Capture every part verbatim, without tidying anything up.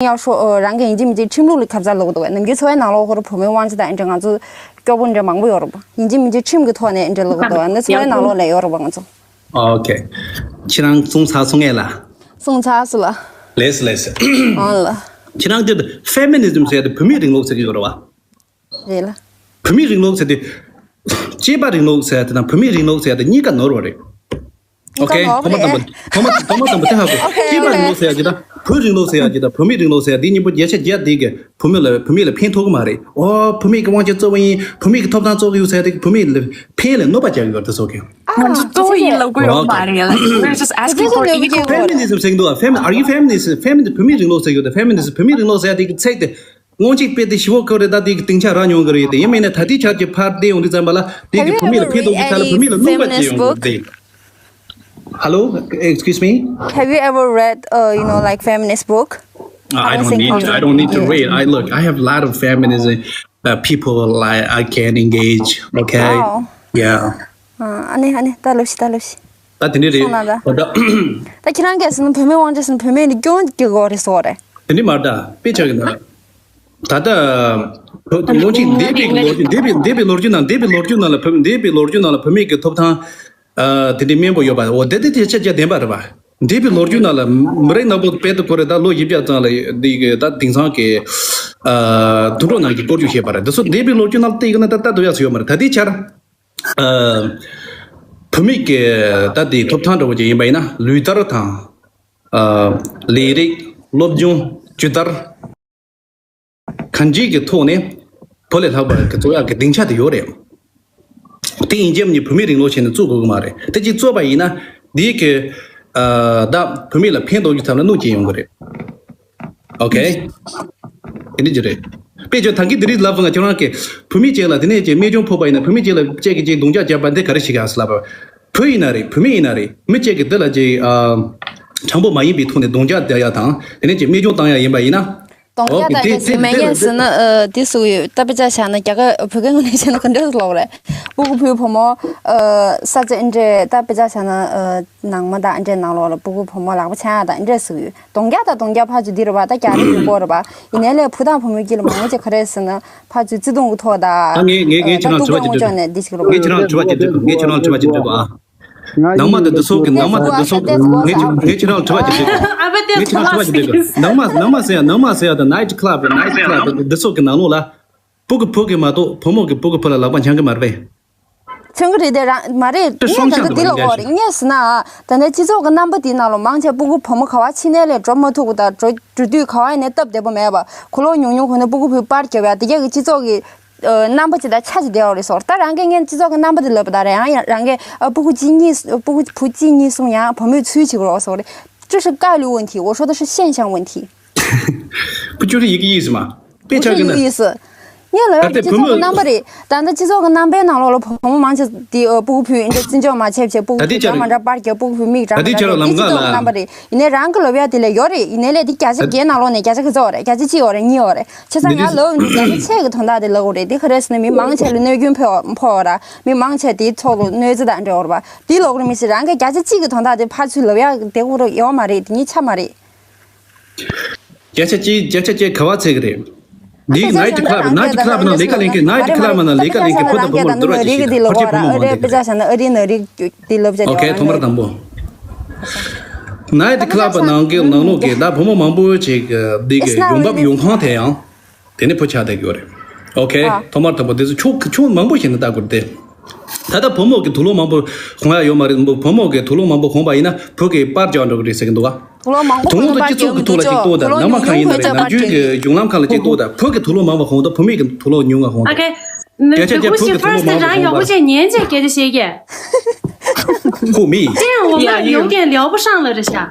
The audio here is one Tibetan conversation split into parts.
ཡག་ཤོས་རང་གི་ཡིན་གཅིག་མིན་གཅིག་ཁྲིམས་ལུགས་ལ་ཁྱབ་ཚར་ལབ་འདུག་ནམ་རྒྱུན་འཚོ་བའི་ནང་ལོགས་ཁོ་རང་བུད་མེད་དབང་ཆ་དང་འདྲ་ང་ཚོ་སྐྱོ་པོ་འདྲ་མང་པོ་ཡོད་རེད་པ། ཡིན་གཅིག་མིན་གཅིག་ཁྲིམས་ཀྱི་ཐོག་ནས་འདྲ་ལབ་འདུག་ནི་འཚོ་བའི་ནང་ལོགས་ལ་ཡོད་རེད་པ་ང་ཚོ། ཨོ་ཁེ། ཁྱེད་རང་གསུང་ཚར་སོང་ངས་ལ། གསུང་ཚར་སོང་ལ། ལེས་ལེས། ཨང་ལ། ཁྱེད་རང་དེ་ཕེ་མི་ནི་ཛམ་ཟེར་ཡ་དེ་བུད་མེད་རིང་ལུགས་ཟེར་གྱི་ཡོད་རེད་བ། རེད་ལ། བུད་མེད་རིང་ལུགས་ཟེར་དེ། སྐྱེས་པ་རིང་ལུགས་ཟེར་ཡ་དེ་དང་བུད་མེད་རིང་ལུགས་ཟེར་ཡ་དེ་གཉིས་ཀ་ནོར་བ་རེད། ཨོ་ཁེ། ཐོག་མ་དང་པོ་ཐོག་མ་ཐོག་མ་དང་པོ་དེ་ཧ་གོ། སྐྱེས་པ་རིང་ལུགས་ཟེར་ཡ་དེ་དང་བུ་རིང་ལུགས་ཟེར་ཡ་དེ་དང་བུད་མེད་རིང་ལུགས་ཟེར་ཡ་དེ་གཉིས་པོ་བརྒྱ་ཆ་བརྒྱ་དེ་གི་བུད་མེད་ལ་བུད་མེད་ལ་ཕན་ཐོགས་གི་མ་རེད། ཨོ་བུད་མེད་ཀྱི་དབང་ཆ་གཙོ་བོ་ཡིན། བུད་མེད་ཀྱི་ཐོབ་ཐང་གཙོ་བོ་ཡོད་ཟེར་ཡ་དེ་བུད་མེད་ལ་ཕན་ལ་གནོད་པ་རྒྱག་གི་ཡོད་རེད་དེ་ཚོ་གི། ཨ་གཙོ་བོ་ཡིན་ལབ་དགོས་ཡོད་མ་རེད། Like, we're just asking for equal. ཕེ་མི་ནི་ཛམ་ཟེར་གྱི་འདུག་ཨ། ཕེ་མི། Are you feminist? ཕེ་མི་ནི་བུད་མེད་རིང་ལུགས་ཟེར་གྱི་ཡོད་དེ། ཕེ་མི་ནི་ཛམ། བུད་མེད་རིང་ལུགས་ཟེར་ཡ་དེ་གི་ཚིག་དེ། སྔོན་གཅིག་དཔེ་དེ་ཞི་བོ་ཁོ་རེ་ད་དེ་གི་སྡིངས་ཆ་རག་མྱོང་གི་རེད་དེ། ཡིན་མིན་ན་ད་ལྟའི་ཆར་གྱི་ཕར་བལྟས་ཡོང་དུས་ཙམ་པ་ལ་དེ་གི་བུད་མེད་ལ་ཕན་ཐོགས་ཀྱི་ཆ་ལ་བུད་མེད་ལ་གནོད་པ་བྱེད་ཡོང་གི་རེད་དེ། Hello, excuse me? Have you ever read, uh, you know, like, feminist book? Uh, I don't need to, I don't need to read. I look, I have a lot of feminism uh, people like I can engage. Okay. Wow. Yeah. ཨ་ནི་ཨ་ནི་ད་ལོ་ཤི་ད་ལོ་ཤི། ད་དེ་འདྲ་རེད། སོང་ན་ད། ད་ད་ཁྱེད་རང་གིས་ཟེར་ན་བུད་མེད་དབང་ཆ་ཟེར་ན་བུད་མེད་ནི་སྐྱོན་གྱི་གོ་རེད་སོགས་རེད། དེ་འདྲ་མ་རེད་ད། དཔེ་ཆ་གི་ན། ད་ལྟ་ལོ་གཅིག་འདས་པའི་ལོ་རྒྱུས་འདས་པའི་འདས་པའི་ལོ་རྒྱུས་ནང་འདས་པའི་ལོ་རྒྱུས་ནང་ལ་བུད་འདས་པའི་ལོ་རྒྱུས་ནང་ལ་བུད་མེད་ཀྱི་ཐོབ་ཐང་ཨ་དེ་འདྲའི་དམན་པོ་ཡོད་པ། འོ་དེ་དེ་དེ་ཆ་རྒྱ་བདེན་པ་རེད་པ། འདས་པའི་ལོ་རྒྱུས་ནང་ལ་མི་རིགས་ནག་པོ་དཔེ་དེ་ཁོ་རེ་ད་ལོ་བཞི་བརྒྱ་ཙམ་ལ་འདི་གི་ད་དེང་སང་གི་ཨ་དུད་འགྲོ་ནང་གི་སྐོར་རྒྱུ་བཤད་པ་རེད། དེ་ཚོ་འདས་པའི་ལོ་རྒྱུས་ནང་ལ་བལྟས་ཡོད་ན་ད་ལྟ་དུ་ཡག་ས་ཡོད་མ་རེད། ད་ལྟའི་ཆར་ཨ་བུད་མེད་ཀྱི་ད་དེ་ཐོབ་ཐང་འདྲ་བོ་ཅིག་ཡིན་པ་ཡིན་ན་ལུས་ལྟར་དང་ཨ་ལས་རིགས་སློབ་སྦྱོང་སྤྱི་ལྟར། གང་ཅིའི་གི་ཐོག་ནས་བོད་ལས་ལྷག་པར་གི་གཙོ་ཡག་གི་སྡིངས་ཆ་དེ་ཡོད་རེད། དེ་ཡིན་རྒྱུ་ནི་བུད་མེད་རིང་ལུགས་བྱས་ནས་བཙུགས་དགོས་ཀྱི་མ་རེད། དེ་གཅིག་བཙུགས་པ་ཡིན་ན་འདིའི་གི་ཨ་ད་བུད་མེད་ལ་ཕན་ཐོགས་རྒྱུ་ཐབས་ལ་གནོད་སྐྱེལ་ཡོང་གི་རེད། ཨོ་ཁེ། དེ་འདྲ་ཅིག་རེད། དཔེ་བྱས་ད་གིན་དེ་རིང་ལབ་སོང་ང་ཁྱེད་རང་གི་བུད་མེད་ཅིག་ལ་དེ་ནས་ཅིག་རྨས་སྐྱོན་ཕོག་པ་ཡིན་ན་བུད་མེད་ཅིག་ལ་ཅིག་གི་ཅིག་རྡུང་རྒྱག་བརྒྱབ་པ་འདི་ག་རེ་ཞིག་ཨ་ལབ་པ། བུ་ཡིན་ན་རེད་བུད་མེད་ཡིན་ན་རེད་མི་ཅིག་གི་འདི་ལ་ཅིག་ཨ་དྲང་པོ་མ་ཡིན་པའི་ཐོག་ནས་རྡུང་རྒྱག་རྒྱག་ཡ་དང་དེ་ནས་ཅིག་རྨས་སྐྱོན་བཏང་ཡ་ཡིན་པ་ཡིན་ན། གདོང་རྒྱ་ཨོ་དང་དེ་རྒྱ་དེ་ཞིག་མེད་དེ་ངས་ཟེར་ན་ཨ་དེ་སུ་ཡོད་ད་དཔེ་ཆ་བཞག་ན་རྒྱ་གར་བོད་སྐད་ངོས་ནས་བཤད་ན་ག་འདྲ་ལོག་རེད། སྤུ་གུ་བུའི་བུ་མོ་ཨ་ས་ཆ་ཨེ་འདྲས་ད་དཔེ་ཆ་བཞག་ན་ཨ་ནང་མ་དང་ཨེ་འདྲས་ནང་ལོགས་ལ་སྤུ་གུ་བུ་མོ་ལག་པ་འཆང་ཡ་དང་ཨེ་འདྲས་སུ་ཡོད། གདོང་རྒྱ་དང་གདོང་རྒྱ་ཕར་ཚུར་འདི་རུ་བ་ད་རྒྱ་རིགས་ཀྱི་སྐོར་རུ་བ་ཡིན་ནའི་ལས་བུ་དང་བུ་མོའི་དཀྱིལ་ལ་མང་ཆེ་ག་རེ་ཟེར་ན་ཕར་ཚུར་བརྩེ་དུང་གི་ཐོག་ད་ཨ་ངས་ངས་ངས་ད་ཁྱེད་རང་སྡུག་དྲི་བ་ཅིག་ཅག་ངོ་ཅོག་ནས་འདི་ཞིག་རུ་བ་ངས་ཁྱེད་རང་དྲི་བ་ཅིག་འདྲི་དགོས་ངས་ཁྱེད་རང་དྲི་བ་ཅིག་འདྲི་དགོས་ཨ། ནང་མ་དང་འདི་ཚོ་གི་ནང་མ་དང་འདི་ཚོ་ངས་ཁྱེད་ངས་ཁྱེད་རང་དྲི་བ་ཅིག་འདྲི་དགོས། ངས་ཁྱེད་རང་དྲི་བ་ཅིག་འདྲི་དགོས། ནང་མ་ནང་མ་ཟེར་ཡ་ནང་མ་ཟེར་ཡ་དང་night club night club འདི་ཚོ་གི་ནང་ལོགས་ལ་སྤུ་གུ་བུ་གི་མ་གཏོགས་བུ་མོ་གི་སྤུ་གུ་བུ་ལ་ལག་པ་འཆང་གི་མ་རེད་པས། མཆོང་གི་རེད་དེ་རང་མ་རེད། དེ་ངས་ད་ལྟ་འདི་ལ་གོ་རེད་ངས་ཟེར་ན་ད་ལྟ་སྤྱི་ཚོགས་ཀྱི་རྣམ་པ་འདིའི་ནང་ལ་མང་ཆེ་སྤུ་གུ་བུ་མོ་ག་བ་ཕྱི་ནས་ལས་འགྲོ་མ་ཐུབ་པ་དང་འགྲོ་འགྲོ་དུས་ག་བ་ཡིན་ནའི་སྟབས་བདེ་པོ་མེད་པ་གོ་ལོག་ཉུང་ཉུང་གོ་ནས་སྤུ་གུ་བུ་པར་རྒྱབ་ཡ་དེ་ག་གི་སྤྱི་ཚོགས་ཀྱི། རྣམ་པ་ཅིག་དང་ཆ་ཅིག་བསྡད་ཡོད་རེད་སོ། ད་རང་གིས་ངས་སྤྱི་ཚོགས་ཀྱི་རྣམ་པ་དེ་ལབ་པ་དང་རེད་ཡང་རང་གིས་ཨ་སྤུ་གུ་གཅིག་གཉིས་སྤུ་གུ་བུ་གཅིག་གཉིས་གསུམ་ཡང་བུ་མོས་ཚུལ་བྱེད་དགོས་སོ་རེད། 这是概率问题，我说的是现象问题。 不就是一个意思吗？ དཔེ་ཆ་གི་ན། 不是一个意思。 ངས་ལབ་ཡ་ད་ལྟའི་སྤྱི་ཚོགས་ཀྱི་རྣམ་པ་རེད། ད་ལྟ་སྤྱི་ཚོགས་ཀྱི་རྣམ་པའི་ནང་ལོགས་ལ་བུ་མོ་མང་ཆེ་དེ་ཨ་སྤུ་གུ་ཕུད་འདྲ་བརྩི་འཇོག་མ་བྱས་བྱས་སྤུ་གུ་ཕུད་འདྲ་མ་འདྲ་པར་རྒྱབ་སྤུ་གུ་ཕུད་མིག་འདྲ་མ་འདྲ་རེད། དེ་སྤྱི་ཚོགས་ཀྱི་རྣམ་པ་རེད། ཡིན་ནའི་རང་གི་ལབ་ཡ་དེ་ལས་ཡོད་རེད། ཡིན་ནའི་ལས་དེ་བརྒྱ་ཆ་བརྒྱའི་ནང་ལོགས་ནས་བརྒྱ་ཆ་ག་ཚོད་ཡོད་རེད། བརྒྱ་ཆ་གཅིག་ཡོད་རེད། གཉིས་ཡོད་རེད། བྱས་ཙང་ང་ལབ་ཡོང་དུས་བརྒྱ་ཆ་ཕྱེད་ཀྱི་དོན་དག་དེ་ལབ་དགོས་རེད། དེ་ག་རེ་ཟེར་ན་མི་མང་ཆེ་ལ་གནོད་སྐྱོན་ཕོག་ཕོག་ཡོད་ར། མི་མང་ཆེ་དེའི་ཐོག་ལ་གནོད་འཚེ་དང་འབྲེལ་བ་རེད་པ། དེ་ལབ་དགོས་རེད་མི་ཤེས། རང་གི་བརྒྱ་ཆ་གཅིག་གི་དོན་དག་དེ་ཕར་ཚུར་ལབ་ཡ་དེ་དགོས་རེད་ཡོད་མ་རེད། དེ་གཉིས་ཆ་མ་རེད། བརྒྱ་ཆ་གཅིག་བརྒྱ་ཆ་གཅིག་ག་བ་ཚད་ཀྱི་རེད། འདི་night club night club ནང་ལས་ཀ་ལས་མཁན་night club ནང་ལས་ཀ་ལས་མཁན་ཁོ་ད་བུ་མོར་བསྡུར་བ་ཅིག་བྱེད་ད་ཕལ་ཆེར་བུ་མོ་མང་པོ་དེ་རེད། ཨོ་ཁེ་ཐོག་མར་དང་པོ། night club ནང་གི་ནང་ལོགས་ཀྱི་ད་བུ་མོ་མང་པོ་ཅིག་འདི་གི་ཡོང་འབབ་ཡོང་ཁུངས་དེ་ཡང་དེ་ནི་བུ་ཆགས་བསྡད་ཀྱི་ཡོད་རེད། ཨོ་ཁེ་ཐོག་མར་དང་པོ་དེ་ཚོ་ཁྱོད་ཁྱོད་མང་པོ་ཞིག་ནི་ལྟ་དགོས་ཏེ། ད་ལྟ་བུ་མོ་གི་དུག་སློག་མང་པོ་གོན་ཡ་ཡོད་མ་རེད། བུ་མོ་གི་དུག་སློག་མང་པོ་གོན་པ་ཡིན་ན་བུ་གི་པར་རྒྱག་འགྲོ་གི་རེད་ཟེར་གི་འདུག་ག་དུག་སློག་མང་པོ་དུག་སློག་གོན་པར་སྤྱི་ཚོགས་ཀྱི་ཐོག་ལ་ཅིག་ལྟོས་དང་། ནང་མ་གང་ཡིན་ན་རེད། ནམ་རྒྱུན་གྱི་གཞུང་ལམ་ཁག་ལ་ཅིག་ལྟོས་དང་། བུ་གི་དུག་སློག་མང་པོ་གོན་དང་བུད་མེད་ཀྱི་དུག་སློག་ཉུང་བ་གོན་དང་། ཨ་ཁེ། བརྒྱ་ཆ་བརྒྱ་བུ་གི་དུག་སློག་མང་པོ་གོན་དང་། Who me? 这样我们有点聊不上了，这下。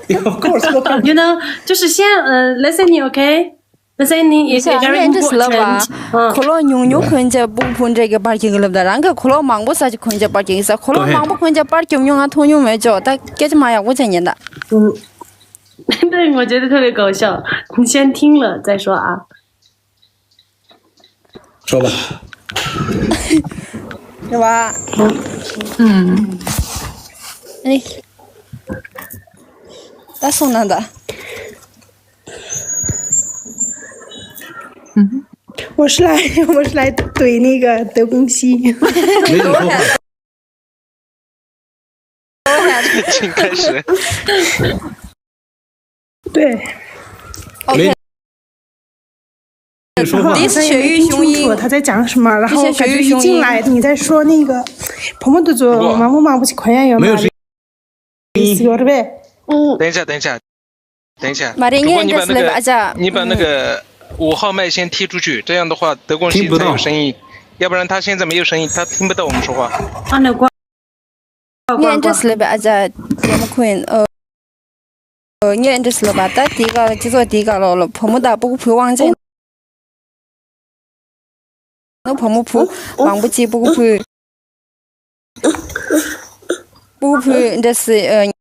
Yeah, of course, no problem. You know, 就是先呃 listening, okay? Listening is very important. ཨ། གོས་ལོག་ཉུང་ཉུང་གོན་བྱས་སྤུ་གུ་ཕུ་འདྲེ་གི་པར་སྐྱེལ་གི་ལབ་དང་། རང་གི་གོས་ལོག་མང་པོ་ས་ཅིག་གོན་བྱས་པར་སྐྱེལ་གི་ས། གོས་ལོག་མང་པོ་གོན་བྱས་པར་སྐྱེལ་མྱོང་ང་མཐོང་མྱོང་མེད་ཅོག་ད་སྐད་ཆ་མ་ཡག་པོ་བྱས་ཉན་ད། 对，我觉得特别搞笑。你先听了再说啊。 说吧。 རེད་བ། ཨུམ། ཨེ། ད་སོང་ན་ད། 我是来，我是来怼那个德公西。没怎么说话。请开始。对，没说话。好像也没听清楚他在讲什么，然后感觉一进来你在说那个婆婆的嘴，我们妈妈不是快要有没有声音。有的呗。等一下，等一下，等一下。马瑞，主播，你你把那个这是来吧，阿佳，你把那个五号麦先踢出去，这样的话德公西才有声音，要不然他现在没有声音，他听不到我们说话。啊，那怪怪怪怪你这是来吧，阿佳，节目困，呃，呃，你这是来吧，但第一个就做第一个了了，婆婆的不不忘记，那婆婆婆，王不记不不。不不，这是呃。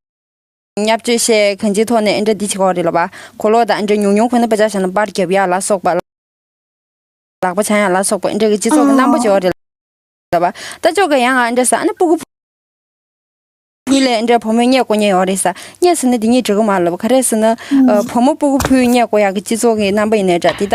ཉབ་ཅོས་བཤད་གང་ཅིའི་ཐོག་ནས་ཨེ་འདྲ་འདི་བྱེད་ཀྱི་ཡོད་རེད་ལབ་པ། གོ་ལོག་དང་ཨེ་འདྲ་ཉུང་ཉུང་ཁོ་ན་པ་ཅག་བཞག་ན་པར་རྒྱབ་ཡག་ལ་སོགས་པ། ལག་པ་འཆང་ཡག་ལ་སོགས་པ་ཨེ་འདྲ་གི་སྤྱི་ཚོགས་ཀྱི་རྣམ་པ་ཅིག་ཡོད་རེད་ལབ་པ། ད་ཅོག་གི་ཡང་ཨེ་འདྲ་ཟ་ཨ་ནི་སྤུ་གུ་བུ་ལས་ཨེ་འདྲ་བུ་མོས་བརྙས་བཀོ་མཁན་ཡོད་རེད་ཟ། བརྙས་ཟེར་ན་འདི་གཉིས་འགྲིག་གི་མ་ལབ་པ། ག་རེ་ཟེར་ན་བུ་མོ་སྤུ་གུ་བུས་བརྙས་བཀོ་ཡག་གི་སྤྱི་ཚོགས་ཀྱི་རྣམ་པ་ཡིན་ནའི་འདྲ་དེ་ད་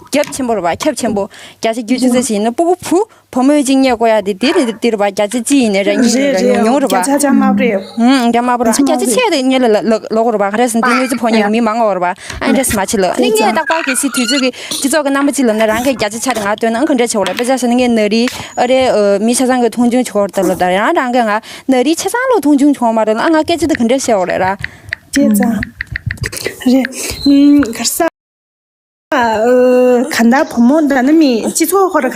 རྒྱབ་ཆེན་པོ་རེད་པ། ཁྱབ་ཆེན་པོ་བརྒྱ་ཆ་བརྒྱད་ཅུ་ཙམ་ཞིག་ཡིན་ན་སྤུ་གུ་བུ། བུ་མོས་གཅིག་བརྙས་བཀོ་ཡག་དེ་དེ་རེད་དེ་རེད་པ། བརྒྱ་ཆ་གཅིག་ཡིན་ནའི་ར་གཉིས་ཡིན་ནའི་ར་ཉུང་ཉུང་རེད་པ། བརྒྱ་ཆ་དམའ་པོ་རེད། ཧུམ། བརྒྱ་དམའ་པོ་རེད། བརྒྱ་ཆ་ཆེ་དེ་གཉིས་ལ་ལོག་གོ་རེད་པ། ག་རེ་ཟེར་ན་དེ་གནོད་འཚེ་ཕོག་མཁན་གྱི་མི་མང་ང་ཡོད་རེད་པ། ཨ་འདྲས་མ་བྱེད་ལ་ནི་ངས་རྟག་པར་གལ་སྲིད་དུས་ཚོད་ཀྱི་སྤྱི་ཚོགས་ཀྱི་རྣམ་པ་གཅིག་ལབ་ན་རང་གི་བརྒྱ་ཆ་ཆ་དེ་ང་སྟོན་ན་ཨང་ག་འདྲས་ཆེ་བ་རེད། དཔེ་ཆ་བཞག་ན་ངས་ན་རི་ཨ་རེ་མི་ཆ་ཚང་གི་མཐོང་ཆུང་བྱེད་ཀྱི་ཡོད་རེད་ད་ལབ་ད་རང་རང་གི་ང་ན་རི་ཆ་ཚང་ལ་མཐོང་ཆུང་བྱུང་བ་མ་རེད་ལ། ཨ་ང་སྐད་ཆ་དེ་ག་འདྲས་བཤད་ཡོད་རེད་ར། བྱས་ཙང་རེད། ཨུམ། ག་རེ་ཟ། གང་ལྟར་བུ་མོ་འདྲ་ན་མི་སྤྱི་ཚོགས་ཧོར་ག་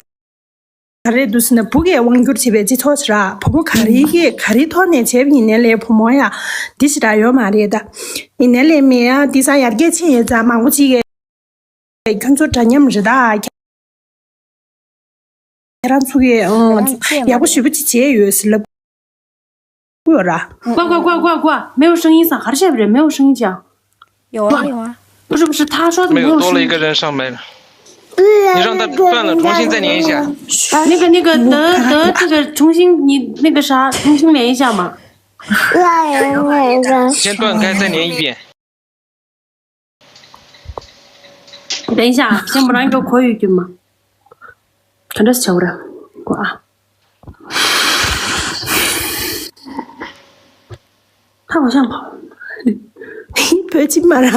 རེ་འདུག་ཟེར་ན་བུ་གས་དབང་སྒྱུར་བྱེད་པའི་སྤྱི་ཚོགས་ཤིག་ར། བུ་མོ་ག་རེ་གས་ག་རེ་ཐོག་ནས་བྱས་པ་ཡིན་ནའི་ལས་བུ་མོ་ཡ་འདི་ཞིག་ར་ཡོད་མ་རེད་ད། ཡིན་ནའི་ལས་མི་ཡ་འདི་ས་ཡར་རྒྱས་ཕྱིན་ཡོད་ཙང་མང་པོ་ཅིག་གས་ཁྱོད་ཚོ་འདྲ་མཉམ་རེད་ད། ཁྱེད་རང་ཚོ་གས་ཡག་པོ་ཞེ་པོ་ཅིག་བྱས་ཡོད་ཟེར་ལབ་ཀྱི་ཡོད་ར། 怪怪怪怪怪，没有声音，咋还是不是没有声音讲？有啊有啊。不是不是，他说的没有，没有声音多了一个。人上麦了。你让他断了，重新再连一下。那个那个德德这个重新你那个啥，重新连一下嘛。先断开，再连一遍。等一下，先不让你给我口语句嘛。看这小人，我啊。他好像跑。不要紧嘛啦，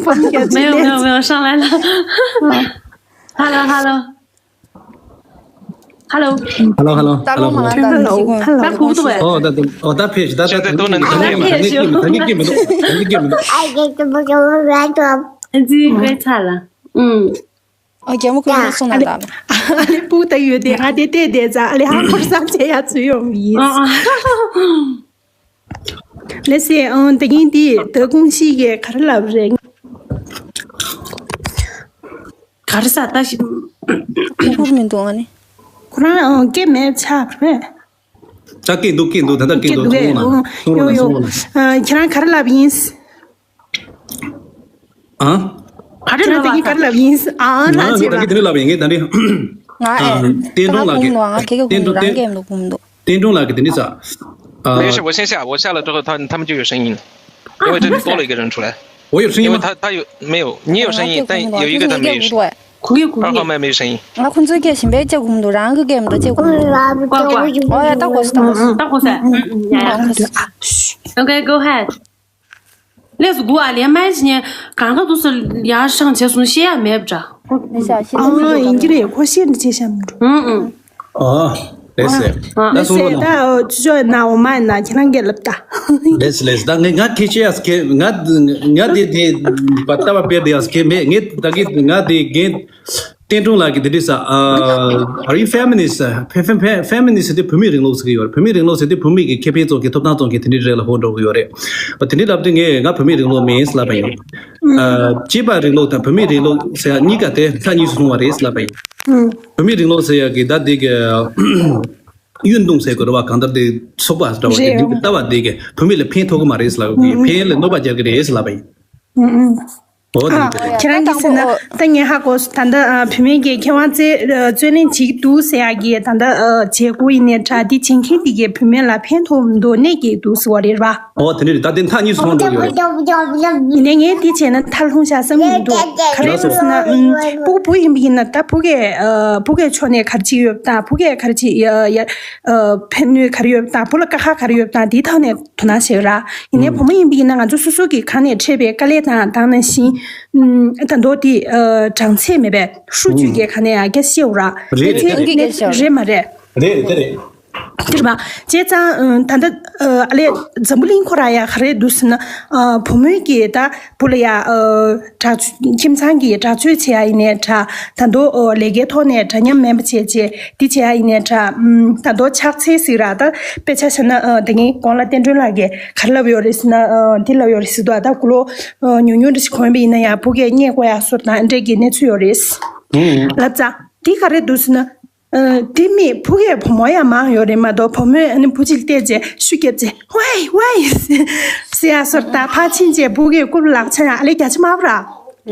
不要紧。没有没有没有，上来了。Hello hello hello。 Hello hello 大陆 hello 嘛 hello。 那大陆 他糊涂哎。 哦，那都哦，那配是他现在都能听见了。他那个没动，他那个没动，他那个没动。 哎，这个太惨了。嗯。 ཨ་རྒྱལ་མོ་ཁོས་ཁྱོད་སོང་ན་ལ། ཨ་ལེ་སྤུ་གུ་ད་ཡོད་དེ་ང་དེ་བལྟས་བསྡད་ཙང་ཨ་ལེ་ཧ་ཧོར་སང་བྱེད་ཡ་ཚུལ་ཡོང་གི་ཡིན། ཨ་ཨ། ལེ་སེ་ཨང་ད་གིན་དེ་ད་ཀུང་ཤི་གིས་ག་རེ་ལབ་རེད། ག་རེ་ཟ་ད་ཞིག་ཕུག་མི་འདུག་ཨ་ནི། ཁོ་རང་ཨང་སྐད་མེད་ཆགས་རེད། ད་སྐད་འདུག་སྐད་འདུག་ད་ལྟ་སྐད་འདུག་འདུག་ཐུང་ལ་ཐུང་ལ་ཐུང་ལ། ཁྱེད་རང་ག་རེ་ལབ་ཡིན། ཨ། ག་རེ་ཁྱེད་རང་ད་གིན་ག་རེ་ལབ་ཡིན། ཨང་ལ་ང་ཅེས་ད་གིན་དེ་ནི་ལབ་ཡིན་ངས་ད་ནི། ငါ་ཨེ། བསྟན་སྒྲོན་ལགས་ཀྱིས། ငါ་ཁེ་ཁེ་གུམ་འདུག་བསྟན་སྒྲོན། རང་སྐད་མི་འདུག་གུམ་འདུག་བསྟན་སྒྲོན་ལགས་ཀྱིས་དེ་འདྲ་ཟེར། 没事，我先下，我下了之后，他他们就有声音了，因为这里多了一个人出来，我有声音吗？因为他他有没有，你有声音，但有一个他没有声音，可以可以。二号麦没声音。 ང་ཁོང་ཚོའི་སྐད་གཞན་པའི་སྐད་གུམ་འདུག 。རང་གི་སྐད་མི་འདུག་སྐད་གུམ་འདུག 大锅饭。嗯嗯，呀呀。OK，go ahead。 ལས་སུ་དགུ་ཨ་ལས་མ་ཡིན་ཉེ་གང་ག་དུས་སུ་ཡར་ཤང་བྱས་སོང་ཤེས་ཡ་མེད་པ་འདྲ། ཨ་ཡིན་གྱི་རེད། ཁོ་ཤེས་འདྲ་བྱས་ཤམ་འགྲོ། ཨང་ཨང་། ཨ། ལེ་སེ། ད་སོང་ལོ་ན། ད་ཅི་ཅོ་ན་འོ་མ་ན་ཁྱེད་རང་གིས་ལབ་ད། ལེ་སེ་ལེ་སེ། ད་ངས་ང་ཁེ་ཤེས་ཡ་ཁེ་ང་ང་དེ་དེ་བ་ལྟ་བ་དཔེ་དེ་ཡ་ཁེ་མེད། ངས་ད་གི་ང་དེ་རྒན་བསྟན་སྒྲོན་ལགས་ཀྱིས་དེ་འདྲ་ཟེར། Are you feminist? Fe- fe- fe- feminist དེ་བུད་མེད་རིང་ལུགས་ཟེར་གྱི་ཡོད་རེད། བུད་མེད་རིང་ལུགས་ཟེར་དེ་བུད་མེད་ཀྱི་ཁེ་ཕན་བཙོང་མཁན་ཐོབ་ཐང་བཙོང་མཁན་དེ་འདྲ་རེད་ལ་ཧོ་འགྲོ་གི་ཡོད་རེད། བ་དེ་འདྲ་ལབ་དུས་ངས་ང་བུད་མེད་རིང་ལུགས་མིན་ཟེར་ལབ་པ་ཡིན། ཨ། སྐྱེས་པ་རིང་ལུགས་དང་བུད་མེད་རིང་ལུགས་ཟེར་ཡ་གཉིས་ཀ་དེ་ཐག་ཉེ་སུ་སོང་བ་རེད་ཟེར་ལབ་པ་ཡིན། བུད་མེད་རིང་ལུགས་ཟེར་ཡ་གི་ད་དེ་གི་གཡུན་བརྡུང་ཟེར་དགོས་རེད་བ། གང་ལྟར་དེ་ཚོགས་པ་ཟེར་བ་གི་རེད། ལྟ་བ་དེ་གི་བུད་མེད་ལ་ཕན་ཐོགས་གི་མ་རེད་ཟེར་ལབ་གི། ཕན་ལ་གནོད་པ་རྒྱག་གི་རེད་ཟེར་ལབ་པ་ཡིན། འོ་དེ་རེད། ཁྱེད་རང་གིས་ཟེར་ན་ད་ངས་ཧ་གོ་སོང་། ད་ལྟ་བུད་མེད་ཀྱི་ཁེ་དབང་རྩོད་རྩོད་ལེན་བྱེད་ཀྱི་འདུག་ཟེར་ཡག་གི་ད་ལྟ་བྱེད་སྒོ་ཡིན་ནའི་འདྲ། འདི་བྱེད་མཁན་འདི་གའི་བུད་མེད་ལ་ཕན་ཐོགས་མི་འདུག་གནོད་ཀྱི་འདུག་ཟེར་བ་རེད་བ། ཨོ་དེ་འདྲ་རེད། ད་དེ་མཐའ་གཉིས་སུ་མཐོང་འགྲོ་གི་ཡོད་རེད། ཡིན་ནའི་ངས་དེ་བྱས་ན་མཐར་ལྷུང་བཞག་བསམ་གྱི་མི་འདུག་ག་རེ་ལབ་སོང་ན། ཨུམ། སྤུ་གུ་བུ་ཡིན་པ་ཡིན་ན་ད་བུ་གའི་ཨ། བུ་གའི་ཕྱོགས་ནས་ག་རེ་བྱེད་ཀྱི་ཡོད་དང་། བུ་གའི་ག་རེ་བྱེད་ཡ་ཡ། ཨ། ཕན་གནོད་ག་རེ་ཡོད་དང་། བུ་ལ་དཀའ་ཁག་ག་རེ་ཡོད་དང་། དེའི་ཐོག་ནས་དོ་སྣང་བྱེད་ར། ཡིན་ནའི་ཨུམ། བུ་མོ་ཡིན་པ་ཡིན་ན་ང་ཚོ་སོ་སོ་གི་ཁ་ནས་འཕྲད་པའི་དཀའ་ལས་དང་། ད་ག་ནང་བཞིན། ཨུམ། ད་མདོ་དེ་ཨ། གྲངས་ཚད་མེད་པའི་ཧྲུའུ་ཅུས་ཀྱི་ཁ་ནས་ཡ་སྐད་ཆ་བཤད་འོ་ར། རེད་རེད་རེད། རེད་མ་རེད། རེད་རེད་རེད། དེ་རེད་བ། བྱས་ཙང་། ཨ། ད་ལྟ་ཨ་ལས་འཛམ་བུ་གླིང་ཁོ་རང་ཡ་ག་རེ་འདུག་ཟེར་ན། ཨ། བུ་མོའི་གི་ད་བུ་ལ་ཡ། ཨ། དྲག་ཁྱིམ་ཚང་གི་དྲག་སྤྱོད་བྱེད་ཡ་ཡིན་ནའི་འདྲ། ད་དུང་ཨ། ལས་ཀའི་ཐོག་ནས་འདྲ་མཉམ་མེད་པ་བྱས་བྱས་འདི་བྱེད་ཡ་ཡིན་ནའི་འདྲ། ཨམ། ད་དུང་ཕྱག་འཚལ་ཟེར་ར། ད་དཔེ་ཆ་བཞག་ན། ཨ། ད་གིན་གོང་ལ་བསྟན་སྒྲོན་ལགས་ཀྱིས་ག་རེ་ལབ་ཡོད་རེད་ཟེར་ན། ཨ། འདི་ལབ་ཡོད་རེད་ཟེར་དུས། ད་དགུང་ལོ་ཨ། ཉུང་ཉུང་འདྲ་ཞིག་གོན་པ་ཡིན་ན་ཡང་བུ་གས་བརྙས་བཀོག་ཡ་བཟོ་དང་འདྲ་གི་གནས་ཚུལ་ཡོད་རེད། ཨུ། ལབ་ཙང་འདི་ག་རེ་འདུག་ཟེར་ན། ཨ། དེ་མིན་བུ་གའི་བུ་མོ་ཡང་མང་ཡོད་རེད་མ་གཏོགས། བུ་མོས་ཨ་ནི་བུ་གཅིག་བལྟས་རྗེས་ཤུགས་བརྒྱབ་རྗེས་ཝའི་ཝའི་ཟེར་ཡ་སོར་ད་ཕར་ཕྱིན་རྗེས་བུ་གའི་རྐུབ་ལག་ཆ་ཡང་ཨ་ལེ་རྒྱ་ཆེ་མ་ར། ཨུ་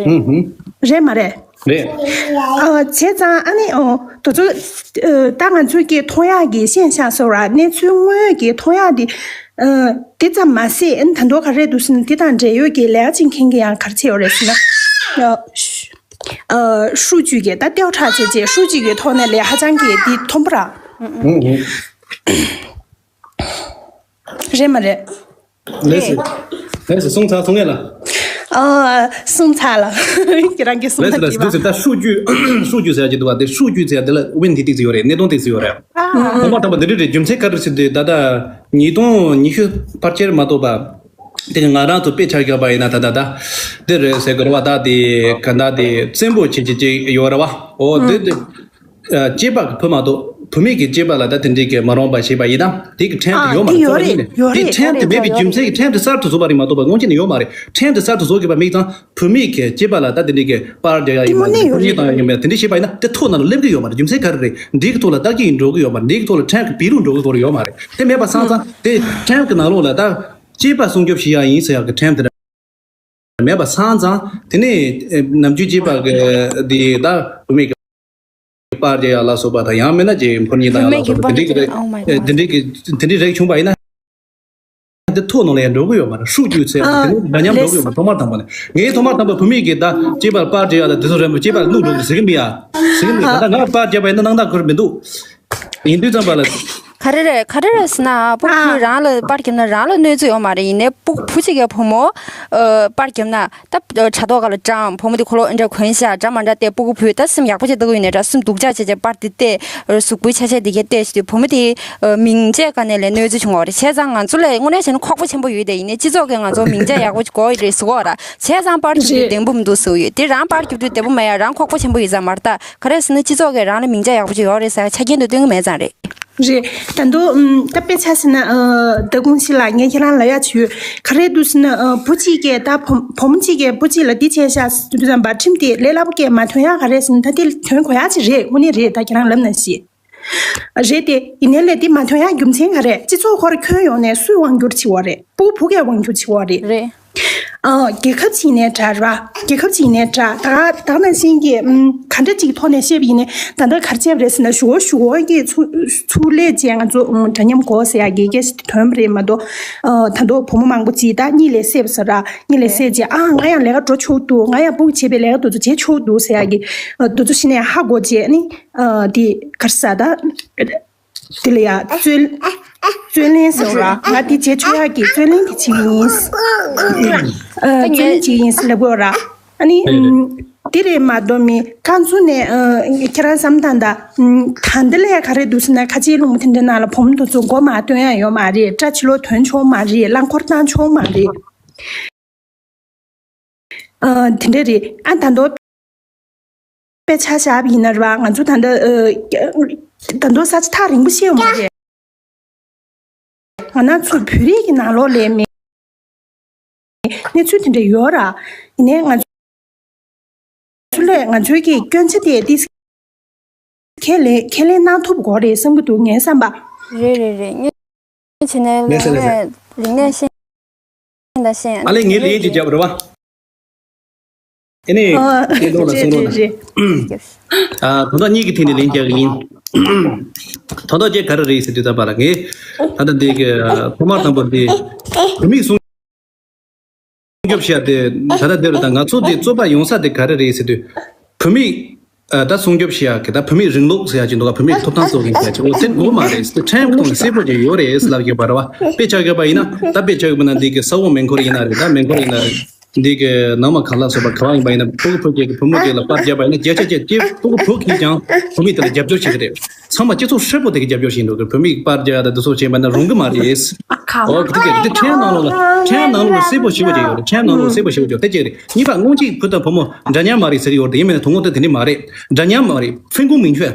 ཧུ། རེད་མ་རེད། རེད། ཨ། བྱས་ཙང་ཨ་ནི། ཨོ། དེ་ཚོ་ཨ། ད་ང་ཚོས་ཀྱི་མཐོང་ཡག་གི་ཤེས་བྱ་སོར་ར། གནས་ཚུལ་དངོས་ཀྱི་མཐོང་ཡག་དེ། ཨ། དེ་ཙམ་མ་ཟད། ཨ་ནི་ད་དུང་ག་རེ་འདུག་ཟེར་ན། དེ་དང་འབྲེལ་ཡོད་ཀྱི་ལས་ཀ་བྱེད་མཁན་གྱི་ཡང་ག་རེ་བྱས་ཡོད་རེད་ཟེར་ན། ཨ། ཧྲུའུ་ཅུས་ཀྱིས་ད་ཏེའོ་ཁྲ་བྱས་རྗེས་ཧྲུའུ་ཅུས་ཀྱི་ཐོག་ནས་ལས་ཧ་ཅང་གི་འདི་མཐོན་པོ་ར། ཨུ་ཧུ། རེད་མ་རེད། ལགས་སོ། ལགས་སོ། གསུངས་ཚར་སོང་ངས་ལ། ཨ། གསུངས་ཚར་ལ། ཁྱེད་རང་གིས་གསུངས་ལགས་སོ། ལགས་སོ། ད་ད་ཧྲུའུ་ཅུས། ཧྲུའུ་ཅུས་ཟེར་གྱི་འདུག་བ། དེ་ཧྲུའུ་ཅུས་ཟེར་གྱི་དེ་ལ་དབེན་དེ་ཏིག་ཙི་ཡོད་རེད། གནད་དོན་ཏིག་ཙི་ཡོད་རེད། ཨ། ཐོག་མ་དང་པོ་འདི་འདྲ་རེད། རྒྱུ་མཚན་ག་རེ་ཟེར་དུས། ད་ལྟ་ཉིས་སྟོང་ཉི་ཤུ་ཕལ་ཆེར་མ་གཏོགས་པ། དེ་ང་རང་ཚོ་དཔེ་ཆ་བཞག་པ་ཡིན་ན། ད་ད་ད་འདི་རེད་ཟེར་དགོས་རེད་བ། ད་དེ་ག་ད་དེ་བཙན་པོ་བྱེད་ཀྱི་ཅིག་ཡོད་རེད་བ། འོ་དེ་དེ། ཨ། སྐྱེས་པ་གི་བུ་མ་གཏོགས་བུད་མེད་ཀྱི་སྐྱེས་པ་ལ་ད་དེ་འདྲའི་གི་མ་རུང་བ་བྱས་པ་ཡིན་ན། དེ་གི་ཁྲིམས་དེ་ཡོད་མ་རེད། ཨ། དེ་ཡོད་རེད། ཡོད་རེད། དེ་ཁྲིམས་དེ་མེད་པའི་རྒྱུ་མཚན་གྱིས་ཁྲིམས་དེ་གསར་དུ་བཟོ་བ་རེད་མ་གཏོགས་པ་སྔོན་ཆད་ནས་ཡོད་མ་རེད། ཁྲིམས་དེ་གསར་དུ་བཟོ་དགོས་པ་མིག་ཙང་བུད་མེད་ཀྱི་སྐྱེས་པ་ལ་ད་དེ་འདྲའི་གི་པར་རྒྱག་ཡ་ཡིན་པ། དེ་འདྲའི་བྱས་པ་ཡིན་ན། དེ་ཐོག་ནང་ལ་སླེབས་ཀྱི་ཡོད་མ་རེད། རྒྱུ་མཚན་ག་རེ་རེད། འདི་གི་ཐོག་ལ་བརྟག་དཔྱད་འགྲོ་གི་ཡོད་མ་རེད། འདི་གི་ཐོག་ལ་ཁྲིམས་ཀྱི་བེད་ལུགས་འགྲོ་གི་ཡོད་མ་རེད། དེ་མེད་པ་སོང་ཙང་། དེ་ཁྲིམས་ཀྱི་ནང་ལོགས་ལ་ད་སྐྱེས་པ་སྲུང་སྐྱོབ་བྱེད་ཡ་ཡིན་ཟེར་ཡ་གི་ཁྲིམས་དེ་འདྲ་མེད་པ་སོང་ཙང་། དེ་ནས་ནམ་རྒྱུན་སྐྱེས་པ་གི་དེ་ད་བུད་མེད་ཀྱི་པར་རྒྱག་ཡ་ལ་སོགས་པ་དང་། ཡང་མིན་ན་ཅིག་ཕོ་ཉ་དང་ཡ་ལ་སོགས་པ་དེ་འདྲའི་གི་རིགས། Oh my God. དེ་འདྲའི་གི་དེ་འདྲའི་རིགས་བྱུང་བ་ཡིན་ན། དེ་ཐོག་ནང་ལ་ཡང་འགྲོ་གི་ཡོད་མ་རེད། ཧྲུའུ་ཅུས་ཟེར་བ་དེ་ནི་འདྲ་མཉམ་འགྲོ་གི་ཡོད་མ་རེད། ཐོག་མར་དང་པོ་ནས། ངས་ཐོག་མར་དང་པོ་བུད་མེད་ཀྱིས་ད་སྐྱེས་པར་པར་རྒྱག་ཡ་ད་དེ་ཚོ་རེད་མོད། སྐྱེས་པར་བླུག་འགྲོ་གི་ཟེར་གི་མི་ཡ། ཟེར་གི་མི་ཡ། ད་ང་པར་རྒྱག་པ་ཡིན་ན་སྣང་དག་ཁུར་མི་འདུག་ཡིན་དུས་ཙམ་པ་ལ། ག་རེ་རེད། ག་རེ་རེད་ཟེར་ན། སྤུ་གུ་ཕྲུག་རང་ལ་པར་བརྒྱབ་ན་རང་ལ་གནོད་འཚེ་ཡོད་མ་རེད། ཡིན་ནའི་སྤུ་གུ་བུ་གཅིག་གི་བུ་མོ་ཨ་པར་བརྒྱབ་ན། ད་དྲ་ཐོག་སྒང་ལ་བཀྲམ། བུ་མོ་དེ་ཁོ་ལོ་འདྲ་གོན་ཤག་འདྲ་མ་འདྲ་བལྟས། སྤུ་གུ་བུས་ད་སེམས་ཡག་པོ་ཅིག་ལྟ་གི་ཡོད་ནའི་འདྲ། སེམས་སྡུག་ཅག་བྱས་བྱས་པར་དེ་བལྟས། གཟུགས་པོའི་ཆ་ཤས་དེ་གས་བལྟས་བྱས་དུས། བུ་མོ་དེ་མིང་ཆད་སྒང་ནས་ལས་གནོད་འཚེ་བྱུང་བ་རེད། བྱས་ཙང་ང་ཚོ་ལ་དངོས་གནས་བྱས་ན་ཁོག་པ་ཆེན་པོ་ཡོད་དེ། ཡིན་ནའི་སྤྱི་ཚོགས་ཀྱིས་ང་ཚོ་མིང་ཆད་ཡག་པོ་ཅིག་དགོས་རེད་ཟེར་གོ་ར། བྱས་ཙང་པར་རྒྱབ་དུས་བདེན་པོ་མི་འདུག་ཟེར་གྱི་ཡོད། དེ་རང་པར་རྒྱབ་དུས་བདེན་པོ་མེད་ཡ། རང་ཁོག་པ་ཆེན་པོ་ཡོད་ཙང་མ་རེད། ད་ག་རེ་ཟེར་ན་སྤྱི་ཚོགས་ཀྱིས་རང་ལ་མིང་ཆད་ཡག་པོ་ཅིག་ཡོད་རེད་ཟེར་ཡ་ཆ་རྐྱེན་དུ་སྟོན་གྱི་མེད་ཙང་རེད། རེད། ད་དུང་ཨམ། ད་དཔེ་ཆ་བཞག་ན། ཨ། ད་གུང་ཞིག་ལ་ངས་ཁྱེད་རང་ལ་ཡ་བྱུས། ག་རེ་འདུག་ཟེར་ན། ཨ། བུ་གཅིག་གིས་ད་བུ་བུ་མོ་གཅིག་གིས་བུ་གཅིག་ལ་འདི་བྱས་ཤག་ཟེར་དུས་ཙམ་པ་ཁྲིམས་དེ་ལས་སླ་པོ་གིས་མ་ཐོན་ཡ་ག་རེ་ཟེར་ན། ད་དེ་ཐོན་དགོས་ཡ་ཅིག་རེད། དངོས་གནས་རེད། ད་ཁྱེད་རང་ལབ་ན་ཤེས། རེད་དེ། ཡིན་ནའི་ལས་དེ་མ་ཐོན་ཡ་རྒྱུ་མཚན་ག་རེ། སྤྱི་ཚོགས་ཁོ་རང་ཁྱོན་ཡོངས་ནས་སུས་དབང་སྒྱུར་བྱེད་པ་རེད། སྤུ་གུ་བུ་གས་དབང་སྒྱུར་བྱེད་པ་རེད། རེད། ཨ། རྒྱལ་ཁབ་ཅིག་ནས་འདྲ་ར། རྒྱལ་ཁབ་ཅིག་ནས་འདྲ། ད་ག་ད་ག་ནང་བཞིན་གྱི། ཨམ། ག་འདྲ་ཅིག་ཐོག་ནས་བཤད་པ་ཡིན་ནའི། ད་ལྟ་ག་རེ་བྱས་པ་རེད་ཟེར་ན། གཞུག་གུ་གཞུག་གུ་གི་ཚུར་ཚུར་ལས་བྱས་ང་ཚོ། ཨམ། འདྲ་མཉམ་དགོས་ཟེར་ཡ་གི་སྐད་ཆ་དེ་ཐོན་པ་རེད་མ་གཏོགས། ཨ། ད་དུང་བུ་མོ་མང་པོ་ཅིག་ད་གཉིད་ལས་སད་པ་ཟེར་ར། གཉིད་ལས་སད་རྗེས། ཨ། ང་ཡང་ལས་ཀ་འགྲོ་ཆོག་འདུག་ང་ཡང་སྤུ་གུ་བྱེད་པའི་ལས་ཀ་དེ་ཚོ་བྱེད་ཆོག་འདུག་ཟེར་ཡ་གི། ཨ། དེ་ཚོ་གཞི་ནས་ཧ་གོ་རྗེས་ནི། ཨ། དེ་ག་རེ་ཟེར་ད། དེ་ལ་ཡ་རྩོད་རྩོད་ལེན་ཟེར་བ། ང་དེ་བྱེད་ཆོག་ཡག་གི་རྩོད་ལེན་དེ་བྱེད་ཀྱི་ཡིན། ཨ། རྩོད་ལེན་བྱེད་ཀྱི་ཡིན་ཟེར་ལབ་དགོས་ར། ཨ་ནི། ཨ། དེ་རེད་མ་གཏོགས་མི་གང་ཚོ་ནས། ཨ། ཁྱེད་རང་བསམ་སྟངས་ད། ཨ། ད་འདི་ལ་ཡ་ག་རེ་འདུག་ཟེར་ན། ཁ་ཆེའི་ལུང་པ་དེ་འདྲའི་ནང་ལ་བུ་མོ་དེ་ཚོ་མགོ་མ་ཐོན་ཡ་ཡོད་མ་རེད། སྐྲ་ཕྱི་ལོགས་ཐོན་ཆོག་མ་རེད། རླངས་འཁོར་བཏང་ཆོག་མ་རེད། ཨ། དེ་འདྲ་རེད། ཨ། ད་དུང་དཔེ་ཆ་བཞག་པ་ཡིན་ན་རེད་བ། ང་ཚོ་ད་ལྟ། ཨ། ད་དུང་ས་ཆ་ཐག་རིང་པོ་ཤེས་ཡོད་མ་རེད། ང་རང་ཚོ་བོད་རིགས་ཀྱི་ནང་ལོགས་ལ་མེད། གནས་ཚུལ་དེ་འདྲ་ཡོད་ར། ཡིན་ནའི་ང་ཚོ་ལས་ང་ཚོའི་གི་སྐྱོན་ཆ་དེ་ཏིས་ཁས་ལེན་ཁས་ལེན་གནང་ཐུབ་དགོས་རེད་བསམ་གྱི་འདུག་ངའི་བསམ་པ། རེད་རེད་རེད། ངས་བྱས་ནས་ལས་ཀ་ལས་ཀ་རིག་གནས་ཤེས་ད་ཤེས། ཨ་ལས་ངའི་ལན་ཅིག་རྒྱབ་རེད་བ། ཨེ་ནས་ཨ། དེ་ལོག་ལ་རེད་གསུང་རོགས་རེད་གནང་། རེད། ཨ། དོན་དག་གཉིས་ཀྱི་ཐད་ནས་ལན་རྒྱག་གི་ཡིན། དོན་དག་གཅིག་ག་རེ་རེད་ཟེར་དུས་ཙམ་པ་ལ་ངས་ད་ལྟ་འདི་གི་ཐོག་མར་དང་པོ་འདི་བུད་མེད་སྲུང་སྐྱོབ་བྱས་ཏེ། ད་ལྟ་འདིར་ད་ང་ཚོ་འདི་རྩོད་པ་ཡོང་ས་དེ་ག་རེ་རེད་ཟེར་དུས། བུད་མེད་ཨ་ད་སྲུང་སྐྱོབ་བྱེད་ཡག་གི་ད་བུད་མེད་རིང་ལུགས་ཟེར་ཡག་ཅིག་འདུག་ག་བུད་མེད་ཀྱི་ཐོབ་ཐང་རྩོད་མཁན་ཟེར་ཡག་ཅིག་འོ་དེ་ལོ་མ་རེད། དེ་ཕྲན་བུ་ཐོག་ནས་གསལ་པོ་ཅིག་ཡོད་རེད་ལབ་ཡོད་པ་རེད་བ། དཔེ་ཆ་བཞག་པ་ཡིན་ན་ད་དཔེ་ཆ་བཞག་པ་ན་འདི་གི་ས་འོག་མེ་འཁོར་ཡིན་ན་རེད། ད་མེ་འཁོར་ཡིན་ན་རེད། འདི་གི་ནང་མ་གང་ལ་སོགས་པ་ག་བ་ཡིན་པ་ཡིན་ན་སྤུ་གུ་ཕོ་སྐྱེས་ཀྱི་བུ་མོ་སྐྱེས་ལ་པར་བརྒྱབ་པ་ཡིན་ན་བརྒྱ་ཆ་བརྒྱ་སྐྱེས་སྤུ་གུ་བུ་སྐྱེས་ཀྱང་བུད་མེད་དེ་ལ་རྒྱབ་སྐྱོར་བྱེད་ཀྱི་རེད། ཚང་མ་སྤྱི་ཚོགས་ཧྲིལ་པོ་དེ་གི་རྒྱབ་སྐྱོར་བྱེད་འདུག་གི་བུད་མེད་པར་རྒྱག་ཡ་དང་དེ་ཚོ་བྱེད་པ་ན་རུང་གི་མ་རེད། ཨོ་དེ་གི་དེ་ཕྲན་ནང་ལོགས་ལ་ཕྲན་ནང་ལོགས་ལ་གསལ་པོ་ཞེ་པོ་ཅིག་ཡོད་རེད། ཕྲན་ནང་ལོགས་ལ་གསལ་པོ་ཞེ་པོ་ཅིག་ཡོད་དེ་གཅིག་རེད། གཉིས་པ་སྔོན་གཅིག་བུ་དང་བུ་མོ་འདྲ་མཉམ་མ་རེད་ཟེར་གྱི་ཡོད་རེད། དེ་ཡིན་མིན་ན་དོན་དངོས་དེ་དེ་འདྲ་མ་རེད། འདྲ་མཉམ་མ་རེད། 分工明确།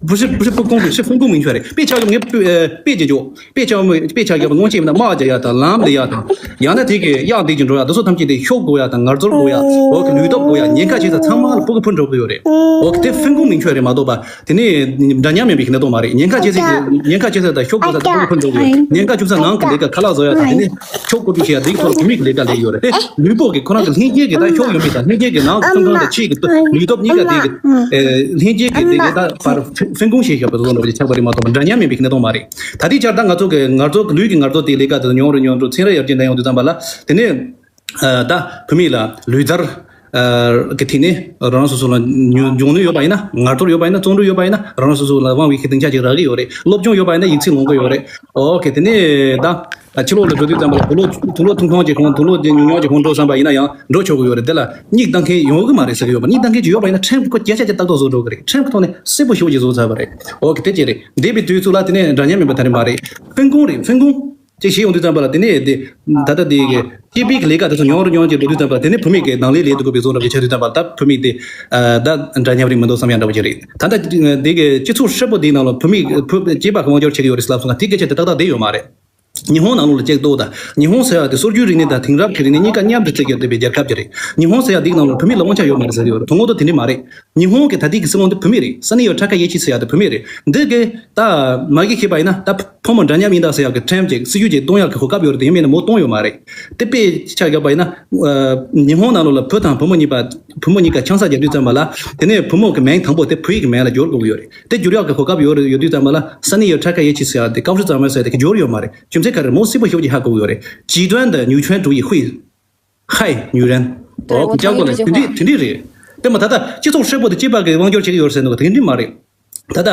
不是不是不公平，是分工明确 རེད། དཔེ་ཆ་ཡོད་ངས་དཔེ་དཔེ་བྱེད་ཆོག་དཔེ་ཆ་དཔེ་ཆ་རྒྱབ་སྔོན་ཆད་མིན་ན་དམག་རྒྱག་ཡ་དང་ལམ་ལས་ཡ་དང་། ཡང་ན་དེ་གི་གཡག་འདེད་ཀྱི་འགྲོ་ཡ་དེ་ཚོ་ཐམས་ཅད་དེ་ཤོག་དགོས་ཡ་དང་ངར་ཚོར་དགོས་ཡ། འོ་གི་ལུས་སྟོབས་དགོས་ཡ། ཉེན་ཁ་ཆེ་ས་ཚང་མ་ལ་སྤུ་གུ་ཕུད་འགྲོ་གི་ཡོད་རེད། འོ་གི་དེ་分工明确 རེད་མ་གཏོགས་པ། དེ་ནས་འདྲ་མཉམ་ཡིན་པའི་གནས་སྟངས་མ་རེད། ཉེན་ཁ་ཆེ་ས་གི་ཉེན་ཁ་ཆེ་ས་དང་ཤོག་དགོས་ས་དང་སྤུ་གུ་ཕུད་འགྲོ་གི་ཡོད་རེད། ཉེན་ཁ་ཆུང་ས་ནང་གི་ལས་ཀ་ཁ་ལག་བཟོ་ཡ་དང་དེ་ནས་ཤོག་བཀོད་སྒྲིག་བྱེད་ཡ་དེ་ཚོ་ལ་བུད་མེད་ཀྱི་ལས་ཀ་ལས་ཡོད་རེད། དེ་ལུས་པོ་གི་ཁོ་རང་གི་ལྷན་སྐྱེས་ཀྱི་ད་ཤོག་ཡོད་མེད་དང་ལྷན་སྐྱེས་ཀྱི་ནང་གི་སེམས་ཁམས་དང་ཕྱི་གི་ལུས་སྟོབས་གཉིས་ཀ་དེ་གི་ལྷན་སྐྱེས་ཀྱི་དེ་གི་ད་བར་分工 བྱེད་ཤོག་པའི་བཟོ་འདྲ་བ་ཅིག་ཆགས་པ་རེད་མ་གཏོགས་འདྲ་མཉམ་ཡིན་པའི་གནས་སྟངས་མ་རེད། ད་ལྟའི་ཆར་ད་ང་ཚོ་གི་ངར་ཚོ་གི་ལུས་ཀྱི་ངར་ཚོ་དེའི་ལས་ཀ་དེ་ཚོ་ཉུང་རུ་ཉུང་རུ་ཚན་རིག་ཡར་རྒྱས་འགྲོ་ཡོང་དུས་ཙམ་པ་ལ་དེ་ནས་ད་བུད་མེད་ལ་ལུས་རྩལ་གི་ཐད་ནས་རང་རང་སོ་སོ་ལ་ཉུ་འབྱུང་ནུས་ཡོད་པ་ཡིན་ན། ངར་ཚོར་ཡོད་པ་ཡིན་ན། བརྩོན་འགྲུས་ཡོད་པ་ཡིན་ན། རང་རང་སོ་སོ་ལ་དབང་བའི་གི་སྡིངས་ཆ་ཅིག་རག་གི་ཡོད་རེད། སློབ་སྦྱོང་ཡོད་པ་ཡིན་ན་ཡིག་ཚད་ལོན་གི་ཡོད་རེད། ཨོ་ཁེ། དེ་ནས་ད་ཕྱི་ལོགས་ལ་འགྲོ་དུས་ཙམ་པ་ལ་དུག་ལོག་དུག་ལོག་ཐུང་ཐུང་ཅིག་གོན། དུག་ལོག་དེ་ཉུང་ཉུང་ཅིག་གོན་འགྲོ་བསམ་པ་ཡིན་ན་ཡང་འགྲོ་ཆོག་གི་ཡོད་རེད། དེ་ལ་མིག་ལྟ་མཁན་ཡོང་གི་མ་རེད་ཟེར་གི་ཡོད་པ། མིག་ལྟ་མཁན་ཅིག་ཡོད་པ་ཡིན་ན་ཕྲན་བུ་ཁོ་བརྒྱ་ཆ་བརྒྱ་ཏག་ཏག་བཟོ་འགྲོ་གི་རེད། ཕྲན་བུ་ཐོག་ནས་གསལ་པོ་ཞེ་པོ་ཅིག་བཟོ་ཚར་བ་རེད། ཨོ་ཁེ། དེ་ཅིག་རེད། འདས་པའི་དུས་ཚོད་ལ་དེ་ནས་འདྲ་མཉམ་ཡིན་པ་ད་རེད་མ་རེད། 分工 རེད། 分工 ཅིག་བྱེད་ཡོང་དུས་ཙམ་པ་ལ་དེ་ནས་དེ་ད་ལྟ་དེ་གི་སྐྱེས་པའི་གི་ལས་ཀ་དེ་ཚོ་ཉུང་རུ་ཉུང་རུ་ཅིག་འགྲོ་དུས་ཙམ་པ་ལ་དེ་ནས་བུད་མེད་ཀྱི་ནང་ལས་ལས་དུ་དགོས་པའི་བཟོ་འདྲ་བ་ཆགས་དུས་ཙམ་པ་ལ་ད་བུད་མེད་དེ་ད་འདྲ་མཉམ་རེད་མི་འདུག་བསམ་ཡ་འདྲ་བོ་ཅིག་རེད། ད་ལྟ་དེ་གི་སྤྱི་ཚོགས་ཧྲིལ་པོ་དེའི་ནང་ལ་བུད་མེད་བུ་སྐྱེས་པ་གི་དབང་སྒྱུར་བྱེད་ཀྱི་ཡོད་རེད་ཟེར་ལབ་སོང་ན་དེ་སྐད་ཆ་དེ་ཏག་ཏག་བསྡད་ཡོད་མ་རེད། ཉི་ཧོང་ནང་ལོགས་ལ་ཅིག་ལྟོས་དང་། ཉི་ཧོང་ཟེར་ཡ་དེ་སྲོལ་རྒྱུན་རིག་གནས་དང་དེང་རབས་ཀྱི་རིག་གནས་གཉིས་ཀ་མཉམ་དུ་བརྩི་གི་ཡོད་པའི་རྒྱལ་ཁབ་ཅིག་རེད། ཉི་ཧོང་ཟེར་ཡ་དེའི་ནང་ལ་བུད་མེད་ལ་དབང་ཆ་ཡོད་མ་རེད་ཟེར་གྱི་ཡོད་རེད། དོན་དངོས་དེ་དེ་འདྲ་མ་རེད། ཉི་ཧོང་གི་ད་ལྟའི་གི་སྲིད་དབང་དེ་བུད་མེད་རེད། 三年有插卡延期 ཟེར་ཡ་དེ་བུད་མེད་རེད། འདི་གི་ད་མ་གི་ཤེས་པ་ཡིན་ན་ད་ཕོ་མོ་འདྲ་མཉམ་ཡིན་ད་ཟེར་ཡ་གི་ཁྲིམས་ཅིག་སྲིད་ཇུས་ཅིག་གཏོང་ཡ་གི་གོ་སྐབས་ཡོད་རེད་དེ། ཡིན་མིན་ན་མོ་གཏོང་ཡོད་མ་རེད། དེ་དཔེ་ཆ་བཞག་པ་ཡིན་ན་ཉི་ཧོང་ནང་ལོགས་ལ་བུ་དང་བུ་མོ་གཉིས་པ་བུ་མོ་གཉིས་ཀ་ཆང་ས་རྒྱག་དུས་ཙམ་པ་ལ་དེ་ནས་བུ་མོ་གི་མིང་དང་པོ་དེ་བུ་ཡིག་གི་མིང་ལ་སྒྱུར་དགོས་ཀྱི་ཡོད་རེད། དེ་སྒྱུར་ཡག་གི་གོ་སྐབས་ཡོད་རེད། ཡོད་དུས་ཙམ་པ་ལ་三年有插卡延期 ཟེར་ཡ་དེ་ཀའོ་ཧྲི་ཙང་མེ་ཟེར་ཡ་དེ་གི་སྦྱོར་ཡོད་མ་རེད། རྒྱུ་མཚན་ག་རེ་རེད། མོ་སྲིད་པ་ཞེ་པོ་ཅིག་ཧ་གོ་གི་ཡོད་རེད། 极端的女权主义会害女人。 ཨོ་ཀྱང་གོ་ལ་དེ་འདྲ་དེ་འདྲ་རེད། དེ་མ་ད་ལྟ་སྤྱི་ཚོགས་ཧྲིལ་པོ་དེ་སྐྱེས་པ་གི་དབང་སྒྱུར་བྱེད་ཀྱི་ཡོད་རེད་ཟེར་འདུག་དེ་འདྲ་མ་རེད། ད་ལྟ་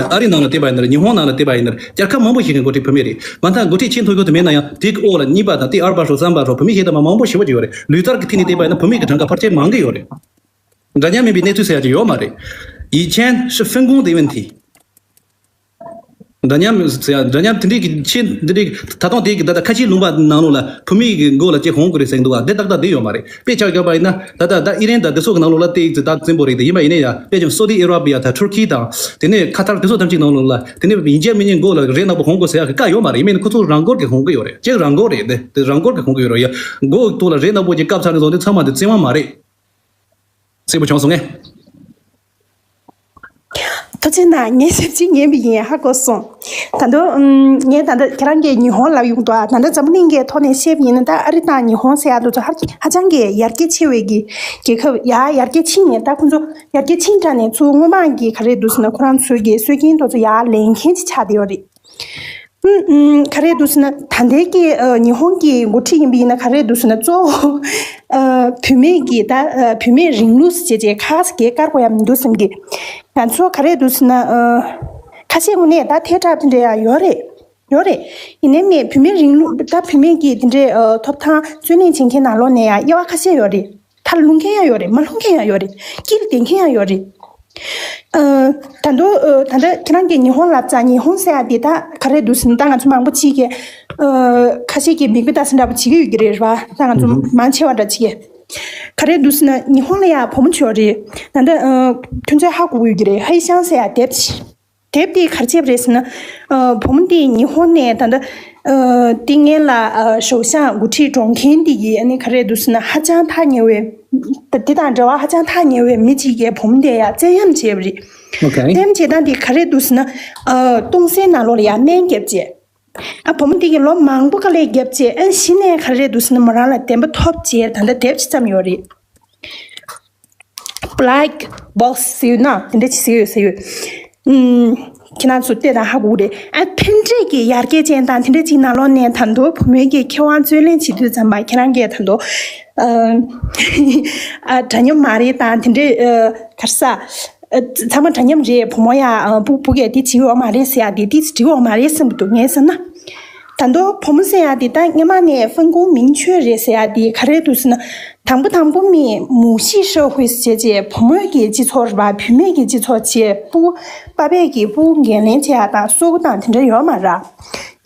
ཨ་རི་ནང་ལ་བལྟས་པ་ཡིན་ན་རེད། ཉི་ཧོང་ནང་ལ་བལྟས་པ་ཡིན་ན་རེད། རྒྱལ་ཁབ་མང་པོ་ཞིག་གི་འགོ་ཁྲིད་བུད་མེད་རེད། མ་མཐའ་འགོ་ཁྲིད་ཆེས་མཐོ་ཤོས་དེ་མེད་ན་ཡང་དེ་གི་འོག་ལ་གཉིས་པ་དང་དེ་ཨར་པ་ཤོག་གསུམ་པ་ཤོག་བུད་མེད་ཞིག་དང་མང་པོ་ཞེ་པོ་ཅིག་ཡོད་རེད། ལུས་རྩལ་གི་ཐད་ནས་བལྟས་པ་ཡིན་ན་བུད་མེད་ཀྱི་གྲངས་ཀ་ཕལ་ཆེར་མང་གི་ཡོད་རེད། འདྲ་མཉམ་མིན་པའི་གནས་ཚུལ་ཟེར་ཡ་ཅིག་ཡོད་མ་རེད། 以前是分工的问题。 འདྲ་མཉམ་ཟེར་ཡ་འདྲ་མཉམ་དེ་འདྲའི་གི་ཆེ་འདི་འདྲའི་ད་དུང་དེ་གི་ད་ལྟ་ཁ་ཆེའི་ལུང་པ་ནང་ལོགས་ལ་བུད་མེད་ཀྱི་མགོ་ལ་ཅིག་འོང་གི་རེད་ཟེར་གི་འདུག་ག་འདི་ཏག་ཏག་བསྡད་ཡོད་མ་རེད། དཔེ་ཆ་བཞག་པ་ཡིན་ན་ད་ལྟ་ད་ཨི་རན་དང་དེ་ཚོ་གི་ནང་ལོགས་ལ་དེ་ཡིག་ཚད་ད་བཙན་པོ་རེད་དེ། ཡིན་པ་ཡིན་ན་ཡང་དཔེ་ཅིག་སོ་ཏི་ཨེ་ར་བི་ཡ་དང་ཐུར་ཁི་དང་དེ་ནས་ཁ་ཐར་དེ་ཚོ་ཐམས་ཅད་ནང་ལོགས་ལ་དེ་ནས་ཡིན་གཅིག་མིན་གཅིག་མགོ་ལ་རས་ནག་པོ་འོང་དགོས་ཟེར་ཡ་གི་བཀའ་ཡོད་མ་རེད། ཡིན་མིན་ཁོ་ཚོ་རང་འཁོར་གི་འོང་གི་ཡོད་རེད། ཅིག་རང་འཁོར་རེད། དེ་དེ་རང་འཁོར་གི་འོང་གི་ཡོད་རེད། ཡ་མགོ་ཐོག་ལ་རས་ནག་པོ་ཅིག་བཀབ་ཚར་ནས་བཟུང་སྟེ་ཚང་མ་དེ་བཙན་དབང་མ་རེད། གསལ་པོ་བྱུང་སོང་ངས། ཐུགས་རྗེ་གནང་། ངས་ཞིབ་ཅིག་ཉན་པ་ཡིན། ཧ་གོ་སོང་། ད་དུང་ངས་ད་ལྟ་ཁྱེད་རང་གིས་ཉི་ཧོང་ལབ་ཡོང་དུས། ད་ལྟ་འཛམ་བུ་གླིང་གི་ཐོག་ནས་བཤད་པ་ཡིན་ན། ད་ཨ་རི་དང་ཉི་ཧོང་ཟེར་ཡ་དེ་ཚོ་ཧ་ཧ་ཅང་གི་ཡར་རྒྱས་ཆེ་བའི་གི་རྒྱལ་ཁབ། ཡ་ཡར་རྒྱས་ཕྱིན་ནས་ད་ཁོང་ཚོ་ཡར་རྒྱས་ཕྱིན་དྲགས་ནས་ཚུར་སྔོན་མ་གི་ག་རེ་འདུག་ཟེར་ན། ཁོ་རང་ཚོའི་གི་སྲོལ་རྒྱུན་དེ་ཚོ་ཡར་ལེན་མཁན་ཅིག་ཆགས་བསྡད་ཡོད་རེད། ཨུམ། ག་རེ་འདུག་ཟེར་ན། ད་ལྟའི་གི་ཉི་ཧོང་གི་འགོ་ཁྲིད་ཡིན་པ་ཡིན་ན་ག་རེ་འདུག་ཟེར་ན། གཙོ་བོ་བུད་མེད་ཀྱི་ད་བུད་མེད་རིང་ལུགས་ཟེར་བྱས་ཁ་གསལ་བཀར་དགོས་ཡ་མི་འདུག་བསམ་གི། ང་ཚོ་ག་རེ་འདུག་ཟེར་ན། ཁ་ཤས་ངོས་ནས་ད་ཐལ་དྲགས་དེ་འདྲ་ཡང་ཡོད་རེད། ཡོད་རེད། ཡིན་ནའི་མེད། བུད་མེད་རིང་ལུགས། ད་བུད་མེད་ཀྱི་དེ་འདྲའི་ཐོབ་ཐང་རྩོད་ལེན་བྱེད་མཁན་ནང་ལོགས་ནས་ཡང་དབྱེ་བ་ཁ་ཤས་ཡོད་རེད། མཐར་ལྷུང་མཁན་ཡང་ཡོད་རེད། མ་ལྷུང་མཁན་ཡང་ཡོད་རེད། དཀྱིལ་བསྡད་མཁན་ཡང་ཡོད་རེད། ཨ། ད་དུང་ཨ། ད་ལྟ་ཁྱེད་རང་གིས་ཉི་ཧོང་ལབ་ཙང་། ཉི་ཧོང་ཟེར་ཡ་དེ་ད་ག་རེ་འདུག་ཟེར་ན། ད་ང་ཚོ་མང་པོ་ཅིག་གིས་ཨ། ཁ་ཤས་ཀྱིས་མིག་དཔེ་ལྟ་ས་འདྲ་པོ་བྱེད་ཀྱི་ཡོད་ཀྱི་རེད་བ། ད་ང་ཚོ་ཨུ་ཧུ། མང་ཆེ་བ་འདྲ་ཅིག་གིས། ག་རེ་འདུག་ཟེར་ན། ཉི་ཧོང་ལ་ཡ་བུ་མོ་ཅིག་ཡོད་རེད། ད་ལྟ་ཨ། ཁྱོད་ཚོས་ཧ་གོ་གི་ཡོད་ཀྱི་རེད། ཧའེ་ཤང་ཟེར་ཡ་དེབ་ཅིག་དེབ་དེ་ག་རེ་བྱས་པ་རེད་ཟེར་ན། ཨ། བུ་མོ་དེ་ཉི་ཧོང་ནས་ད་ལྟ་ཨ། དེ་སྔོན་ལ་ཨ། ཞའོ་ཞང་འགོ་ཁྲིད་སྒྲོག་མཁན་དེ་གིས་ཨ་ནི་ག་རེ་འདུག་ཟེར་ན། ཧ་ཅང་ཐག་ཉེ་བའི། ད་དེ་དང་འབྲེལ་བ་ཧ་ཅང་ཐག་ཉེ་བའི་མི་གཅིག་གིས་བུ་མོ་དེ་ཡ་བཙན་གཡེམ་བྱས་པ་རེད། ཨོ་ཁེ། བཙན་གཡེམ་བྱེད་སྟངས་དེ་ག་རེ་འདུག་ཟེར་ན། ཨ། གཏོང་སའི་ནང་ལོགས་ལ་ཡ་སྨན་བརྒྱབ་བྱས། ཨ། བུ་མོ་དེ་གིས་ལོ་མང་པོ་དཀའ་ལས་བརྒྱབ་བྱས། ཨ། གཞི་ནས་ག་རེ་འདུག་ཟེར་ན། མོ་རང་ལ་བདེན་པ་ཐོབ་བྱས། ད་ལྟ་དེབ་ཅིག་བརྩམས་ཡོད་རེད། black box ཟེར་ཡོད་ན་དེ་འདྲ་ཅིག་ཟེར་ཡོད་ཟེར་ཡོད། ཨུམ། ཁྱེད་རང་ཚོ་བལྟས་དང་ཧ་གོ་གི་རེད། ཨ་ཕན་འབྲས་ཀྱི་ཡར་རྒྱས་ཅན་དང་དེ་འདྲ་ཅིག་ནང་ལོགས་ནས་ད་དུང་བུ་མོའི་གི་ཁེ་དབང་རྩོད་ལེན་བྱེད་དུས་ཙམ་པ་ཁྱེད་རང་གིས་ད་དུང་ཨ་ཨ་འདྲ་མཉམ་མ་རེད་དང་དེ་འདྲའི་ཨ་ག་རེ་ཟ། ཨ་ཚང་མ་འདྲ་མཉམ་རེད། བུ་མོ་ཡ་ཨ་བུ་བུ་གས་དེ་བྱེད་ཡོད་མ་རེད་ཟེར་ཡ་དེ་དེ་བྱེད་ཡོད་མ་རེད་བསམ་གི་འདུག་ངས་བསམ་ན། ད་དུང་བུ་མོ་ཟེར་ཡ་དེ་ད་སྔ་མ་ནས་ཧྥུན་ཀུང་མིན་ཆོས་རེད་ཟེར་ཡ་དེ་ག་རེ་འདུག་ཟེར་ན། དང་པོ་དང་པོ་མི་མུ་ཤི་ཧྲེ་ཧུའེ་ཟེར་བྱས་བུ་མོའི་གི་སྤྱི་ཚོགས་རེད་པ། བུད་མེད་ཀྱི་སྤྱི་ཚོགས་བྱས་སྤུ་པ་པས་ཀྱི་སྤུ་འགན་ལེན་བྱས་ཡ་དང་སོ་གུ་དང་དེ་འདྲ་ཡོད་མ་རེད།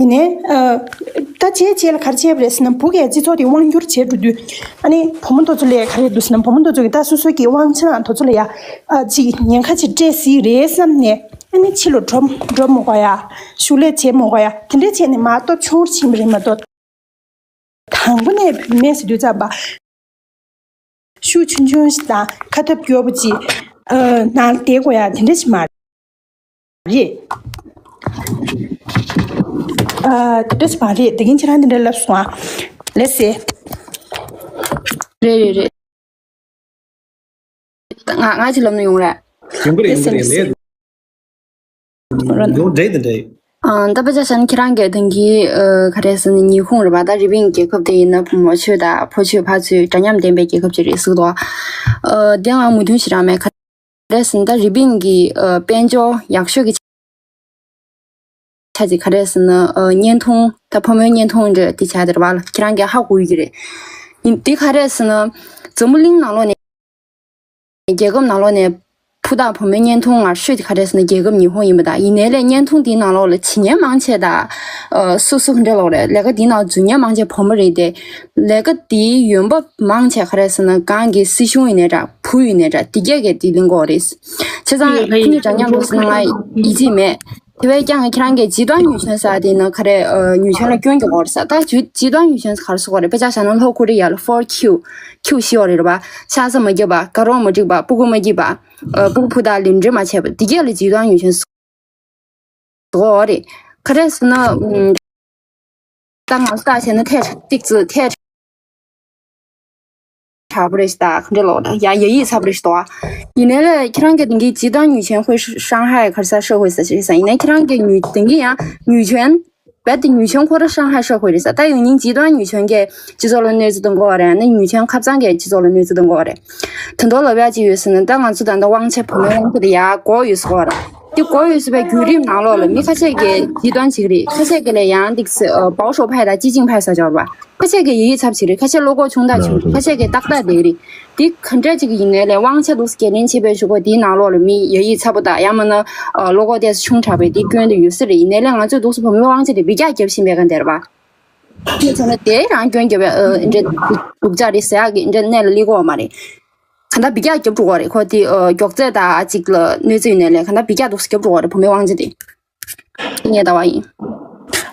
ཡིན་ནའི་ཨ་ད་བྱས་རྗེས་ལ་ག་རེ་བྱས་པ་རེད་ཟེར་ན་བུ་གས་སྤྱི་ཚོགས་དེ་དབང་བསྒྱུར་བྱས་འགྲོ་དུས་ཨ་ནི་བུ་མོ་དེ་ཚོ་ལས་ག་རེ་འདུག་ཟེར་ན་བུ་མོ་དེ་ཚོ་གི་ད་སོ་སོ་གི་དབང་ཆ་དང་དེ་ཚོ་ལ་ཡ་ཨ་ཅིག་ཉེན་ཁ་ཅིག་སྤྲད་སྲིད་རེད་བསམ་ནས་ཨ་ནི་ཕྱི་ལ་འགྲོ་འགྲོ་མ་དགོས་ཡ་ཤུགས་ལས་བྱེད་མ་དགོས་ཡ་དེ་འདྲ་བྱས་ནས་མར་སྟོབས་ཆུང་རུ་ཕྱིན་པ་རེད་མ་གཏོགས། དང་པོ་ནས་བུད་མེད་ཟེར་དུས་ཙམ་པ། ཤུགས་ཆུང་ཆུང་ཞིག་དང་ཁ་ཐབས་སྐྱོ་པོ་ཅིག་ཨ་ནང་བསྡད་དགོས་ཡ་དེ་འདྲ་ཞིག་མ་རེད། ཨ་དེ་འདྲ་ཞིག་མ་རེད། དེ་གིན་ཁྱེད་རང་དེ་འདྲ་ལབ་སོང་ཨ། ལགས་སེ། རེད་རེད་རེད། ང་ང་ཅིག་ལབ་ན་ཡོང་རེད། ཡོང་གི་རེད། ཡོང་གི་རེད། ལས་ཡོང་འདྲེ་དེ་འདྲེ། ཨ་ད་དཔེ་ཆ་བཞག་ན་ཁྱེད་རང་གིས་དེང་གི་ཨ་ག་རེ་ཟེར་ན་ཉི་ཧོང་རེད་པ། ད་རི་པིན་རྒྱལ་ཁབ་དེ་ཡིན་ན་བུ་མོ་ཆོས་དང་ཕོ་ཆོས་ཕ་ཆོས་འདྲ་མཉམ་ལྡན་པའི་རྒྱལ་ཁབ་ཅིག་རེད་ཟེར་གི་འདུག་ཨ་དེ་ང་མོས་མཐུན་ཞིག་རག་མེད། ག་རེ་ཟེར་ན་ད་རི་པིན་གྱི་ཨ་དཔལ་འབྱོར་ཡག་ཤོས་ཀྱི་ཆ་ཅིག་ག་རེ་ཟེར་ན་ཨ་བརྙན་ཐུང་ད་ཕོ་མོའི་བརྙན་ཐུང་འདྲ་དེ་ཆ་དེ་རེད་པ། ཁྱེད་རང་གིས་ཧ་གོ་ཡོད་ཀྱི་རེད། ཡིན་དེ་ག་རེ་ཟེར་ན་འཛམ་བུ་གླིང་ནང་ལོགས་ནས། རྒྱལ་ཁབ་ནང་ལོགས་ནས་བུ་དང་བུ་མོའི་བརྙན་ཐུང་ངར་ཤོས་དེ་ག་རེ་ཟེར་ན་རྒྱལ་ཁབ་ཉི་ཧོང་ཡིན་པ་དང་། ཡིན་ནའི་ལས་བརྙན་ཐུང་དེའི་ནང་ལོགས་ལ་བྱེད་མཁན་མང་ཆེ་དང་། ཨ་སོ་སོ་ག་འདྲ་ལབ་དགོས་རེད། ལས་ཀ་དེའི་ནང་འཛུལ་མཁན་མང་ཆེ་བུ་མོ་རེད་དེ། ལས་ཀ་དེའི་ཡོན་འབབ་མང་ཆེ་ག་རེ་ཟེར་ན་གང་གི་སྲིད་གཞུང་ཡིན་ནའི་འདྲ། བུ་ཡིན་ནའི་འདྲ། དེ་གས་གས་དེ་ལེན་དགོས་རེད། བྱས་ཙང་ཁོ་གཉིས་འདྲ་མཉམ་རེད་ཟེར་ན་ང་ཡིད་ཆེས་མེད། དེ་བས་ཀྱང་ཁྱེད་རང་གིས་ཇི་ལྟར་ཉོས་ཆེན་ཟེར་དེ་ནི་ག་རེ་ཨ་ཉོས་ཆེན་ལ་སྐྱོན་རྒྱག་དགོས་རེད་ཟེར། ད་ཇི་ཇི་ལྟར་ཉོས་ཆེན་ག་རེ་ཟེར་དགོས་རེད། དཔེ་ཆ་བཞག་ན་ལྷོ་ཀོ་རི་ཡ་ལ་ཕོར་ཁྱུ་ཁྱུ་ཤི་བ་རེད་པ། ཆང་ས་མ་བརྒྱབ་པ། དགའ་རོགས་མ་སྒྲིག་པ། སྤུ་གུ་མ་སྐྱིད་པ། ཨ་སྤུ་གུ་བུ་དང་ལུས་འབྲེལ་མ་བྱས་པ། དེ་གས་ལ་ཇི་ལྟར་ཉོས་ཆེན་ཟེར་དགོས་རེད། ག་རེ་ཟེར་ན་ཨམ། ད་ང་ཚོ་ལྟ་བྱས་ན་ཐལ་ཏིག་ཙི་ཐལ་དྲགས་པོ་རེད་ཤག་ད་ག་འདྲ་ལོག་ད་ཡ་ཡ་ཡིད་ཚ་པོ་རེད་ཤག་ད། ཡིན་ནའི་ལས་ཁྱེད་རང་གི་དེང་གི་ཇི་ལྟར་ཉོས་ཆེན་ཧུའེ་ཧྲང་ཧའེ་ག་རེ་ཟེར་ཧྲེ་ཧུའེ་ཟེར་ཞིག་ཟེར། ཡིན་ནའི་ཁྱེད་རང་གི་ཉོས་དེང་གི་ཡང་ཉོས་ཆེན་རྦད་དེ་ཉོས་ཆེན་ཁོ་རང་ཧྲང་ཧའེ་ཧྲེ་ཧུའེ་རེད་ཟེར། ད་ཡང་སྙིང་ཇི་ལྟར་ཉོས་ཆེན་གྱིས་སྤྱི་ཚོགས་ལ་གནོད་འཚེ་གཏོང་གི་ཡོད་རེད། ཡང་ན་ཉོས་ཆེན་ཁབ་གཙང་གིས་སྤྱི་ཚོགས་ལ་གནོད་འཚེ་གཏོང་གི་ཡོད་རེད། དོན་དག་ལབ་ཡག་ཅིག་ཡོད་ཟེར་ན་ད་ང་ཚོ་ད་ལྟ་དབང་ཆ་བུ་མོའི་དབང་ཆ་དེ་ཡར་འགོག་ཡོད་ཟེར་གི་རེད། དེ་འགོག་ཡོད་ཟེར་བའི་བརྒྱུད་རིམ་ནང་ལོགས་ལ་མི་ཁ་ཤས་ཀྱིས་ཇི་ལྟར་བྱེད་ཀྱི་རེད། ཁ་ཤས་ཀྱིས་ལས་ཡང་ཏིག་ཙི་ཨ་保守派དང་激进派ཟེར་གྱི་ཡོད་རེད་པ། ཁ་ཤས་ཀྱིས་ཡ་ཡིད་ཚ་པོ་བྱེད་ཀྱི་རེད། ཁ་ཤས་བློ་ཁོག་ཆུང་དྲགས་བྱེད་ཀྱི་རེད། ཁ་ཤས་ཀྱིས་ཏག་ཏག་བསྡད་ཀྱི་རེད། དེ་ག་འདྲ་ཅིག་ཡིན་ནའི་ལས་དབང་ཆ་འདུག་སེ་འགན་ལེན་བྱེད་པའི་གཞུག་གུ་དེའི་ནང་ལོགས་ལ་མི་ཡ་ཡིད་ཚ་པོ་དང་ཡང་མིན་ན་ཨ་བློ་ཁོག་ཏོག་ཙམ་ཆུང་དྲགས་པའི་དེ་སྐྱོན་དེ་ཡོད་ས་རེད། ཡིན་ནའི་ལས་ང་ཚོས་འདུག་སེ་བུ་མོའི་དབང་ཆ་དེ་འབུད་རྒྱག་རྒྱབ་བཞིན་པའི་སྒང་དེ་རེད་པ། དེ་ཚོ་ནི་དེ་རང་སྐྱོན་རྒྱབ་པའི་ཨ་འདྲ་སྡུག་ཅག་རེད་ཟེར་ཡག་གི་འདྲ་གནས་ལ་སླེབས་ཀྱི་ཡོད་མ་རེད། གང་ལྟར་འབུད་རྒྱག་རྒྱབ་འགྲོ་གི་རེད། ཁོ་དེ་ཨ་མགྱོགས་ཚད་དང་ཨ་ཅིག་ལ་གནོད་འཚེ་ཡོད་ནའི་ལས་གང་ལྟར་འབུད་རྒྱག་འདུག་སེ་རྒྱབ་འགྲོ་གི་རེད། བུ་མོའི་དབང་ཆ་དེ། ངས་ལྟ་བ་ཡིན།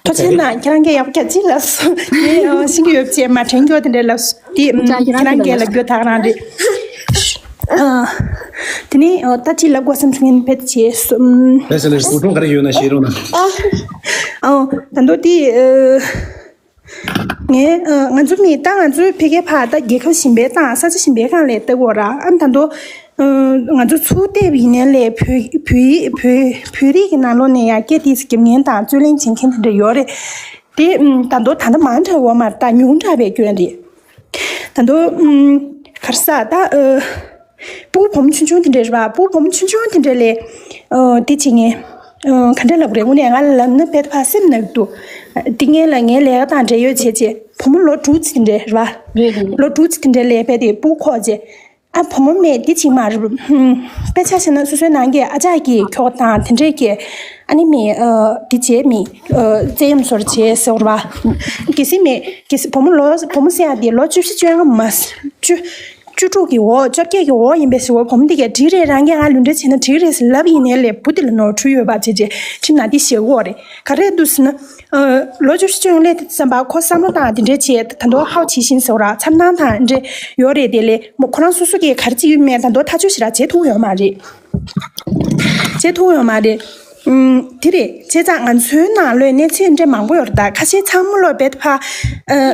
ཐུགས་རྗེ་གནང་། ཁྱེད་རང་གིས་ཡག་པོ་རྒྱག་ཅིག་ལབ་སོང་། ངས་ཨ་ཤེས་ཀྱི་ཡོད་ཅེས་མ་དྲན་རྒྱུ་དེ་འདྲ་ལབ་སོང་། དེ་ཨ་ཁྱེད་རང་གིས་ལབ་རྒྱུ་ད་ག་རང་རེད། ཨ། དེ་ནས་ཨ་ད་ཅི་ལབ་དགོས་བསམ་སོང་ངས་ཕེད་བྱས་སོང་། ལགས་སོ་ལགས་སོ། འགྲོ་ག་རེ་ཡོད་ན་བཤད་རོགས་གནང་། ཨ། ཨ། ད་དུང་དེ་ཨ། ངས་ཨ་ང་ཚོ་མི་ད་ང་ཚོའི་ཕ་གིའི་ཕ་ད་རྒྱལ་ཁབ་གཞན་པའི་སྟེང་ས་ཆ་གཞན་པའི་སྒང་ལ་ལྟ་དགོས་ར། ཨ་ད་དུང་ཨ་ང་ཚོ་ཚུར་བལྟས་པ་ཡིན་ནའི་ལས་བོད་བོད་ཡིག་བོད་བོད་རིགས་ཀྱི་ནང་ལོགས་ནས་ཡང་སྐད་དེ་ཚོ་རྒྱབ་མཁན་དང་རྩོད་ལེན་བྱེད་མཁན་དེ་འདྲ་ཡོད་རེད། དེ་ཨ་ད་དུང་ད་ལྟ་མང་དྲགས་ཡོད་མ་རེད། ད་ཉུང་དྲགས་པའི་སྐྱོན་རེད། ད་དུང་ཨ་ག་རེ་ཟ་ད་ཨ། སྤུ་གུ་བུ་མོ་ཆུང་ཆུང་དེ་འདྲ་རེད་པ། སྤུ་གུ་བུ་མོ་ཆུང་ཆུང་དེ་འདྲ་ལས་ཨ་དེ་བྱེད་མཁན་ཨ་ག་འདྲ་ལབ་དགོས་རེད། དངོས་གནས་ང་ལབ་ན་དཔེ་ཕར་སེམས་ནག་འདུག་དེ་སྔོན་ལ་ངའི་ལས་ཀ་དང་འབྲེལ་ཡོད་བྱས་རྗེས་བུ་མོ་ལོ་དྲུག་ཙམ་དེ་འདྲ་རེད་པ། རེད་རེད། ལོ་དྲུག་ཙམ་དེ་འདྲ་ལས་དཔེ་དེ་སྤུ་གུ་ཁོག་རྗེས་ཨ་བུ་མོ་མེད་དེ་བྱེད་མ་རེད། ཧུམ། དཔེ་ཆ་བཞག་ན་སོ་སོའི་ནང་གི་ཨ་ཅག་གི་ཁྱོ་ག་དང་དེ་འདྲས་ཀྱི་ཨ་ནི་མི་ཨ་དེ་བྱས་མི་ཨ་བཙན་གཡེམ་སོར་བྱས་ཟེར་བ་རེད་པ། གལ་སྲིད་མེད་གལ་སྲིད་བུ་མོ་ལོ་བུ་མོ་ཟེར་ཡ་དེ་ལོ་བཅུ་བཞི་བཅོ་ལྔ་མ་བཅུ། བཅུ་དྲུག་གི་འོག་བཅོ་བརྒྱད་ཀྱི་འོག་ཡིན་པའི་ཟེར་བ། བུ་མོ་འདི་གས་འགྲིག་རེད། རང་གིས་ང་ལུས་འབྲེལ་བྱས་ན་འགྲིག་རེད་ཟེར་ལབ་ཡིན་ནའི་ལས་བུ་དེ་ལ་ནོར་འཁྲུལ་ཡོད་པ་བྱས་རྗེས་ཁྲིམས་ནང་འདི་བཞག་གི་ཡོད་རེད། ག་རེ་འདུག་ཟེར་ན། ཨ་ལོ་བཅུ་བཞི་བཅོ་ལྔ་སླེབས་དུས་ཙམ་པ་ཁོ་བསམ་བློ་བཏང་དེ་འདྲས་བྱས་ད་དུང་ཧའོ་ཆི་ཤིན་ཟེར་བ་ར་མཚར་སྣང་དང་འདྲས་ཡོད་རེད། དེ་ལས་མོ་ཁོ་རང་སོ་སོ་གིས་ག་རེ་བྱེད་ཀྱི་ཡོད་མེད་ད་དུང་ཐག་གཅོད་ཞེ་དྲག་བྱེད་ཐུབ་ཡོད་མ་རེད། བྱེད་ཐུབ་ཡོད་མ་རེད། ཨུམ། དེ་རེད། བྱས་ཙང་ང་ཚོའི་ནང་ལོགས་གནས་ཚུལ་འདྲ་མང་པོ་ཡོད་རེད། ད་ཁ་ཤས་ཚང་མ་ལོག་བེད་ཕ་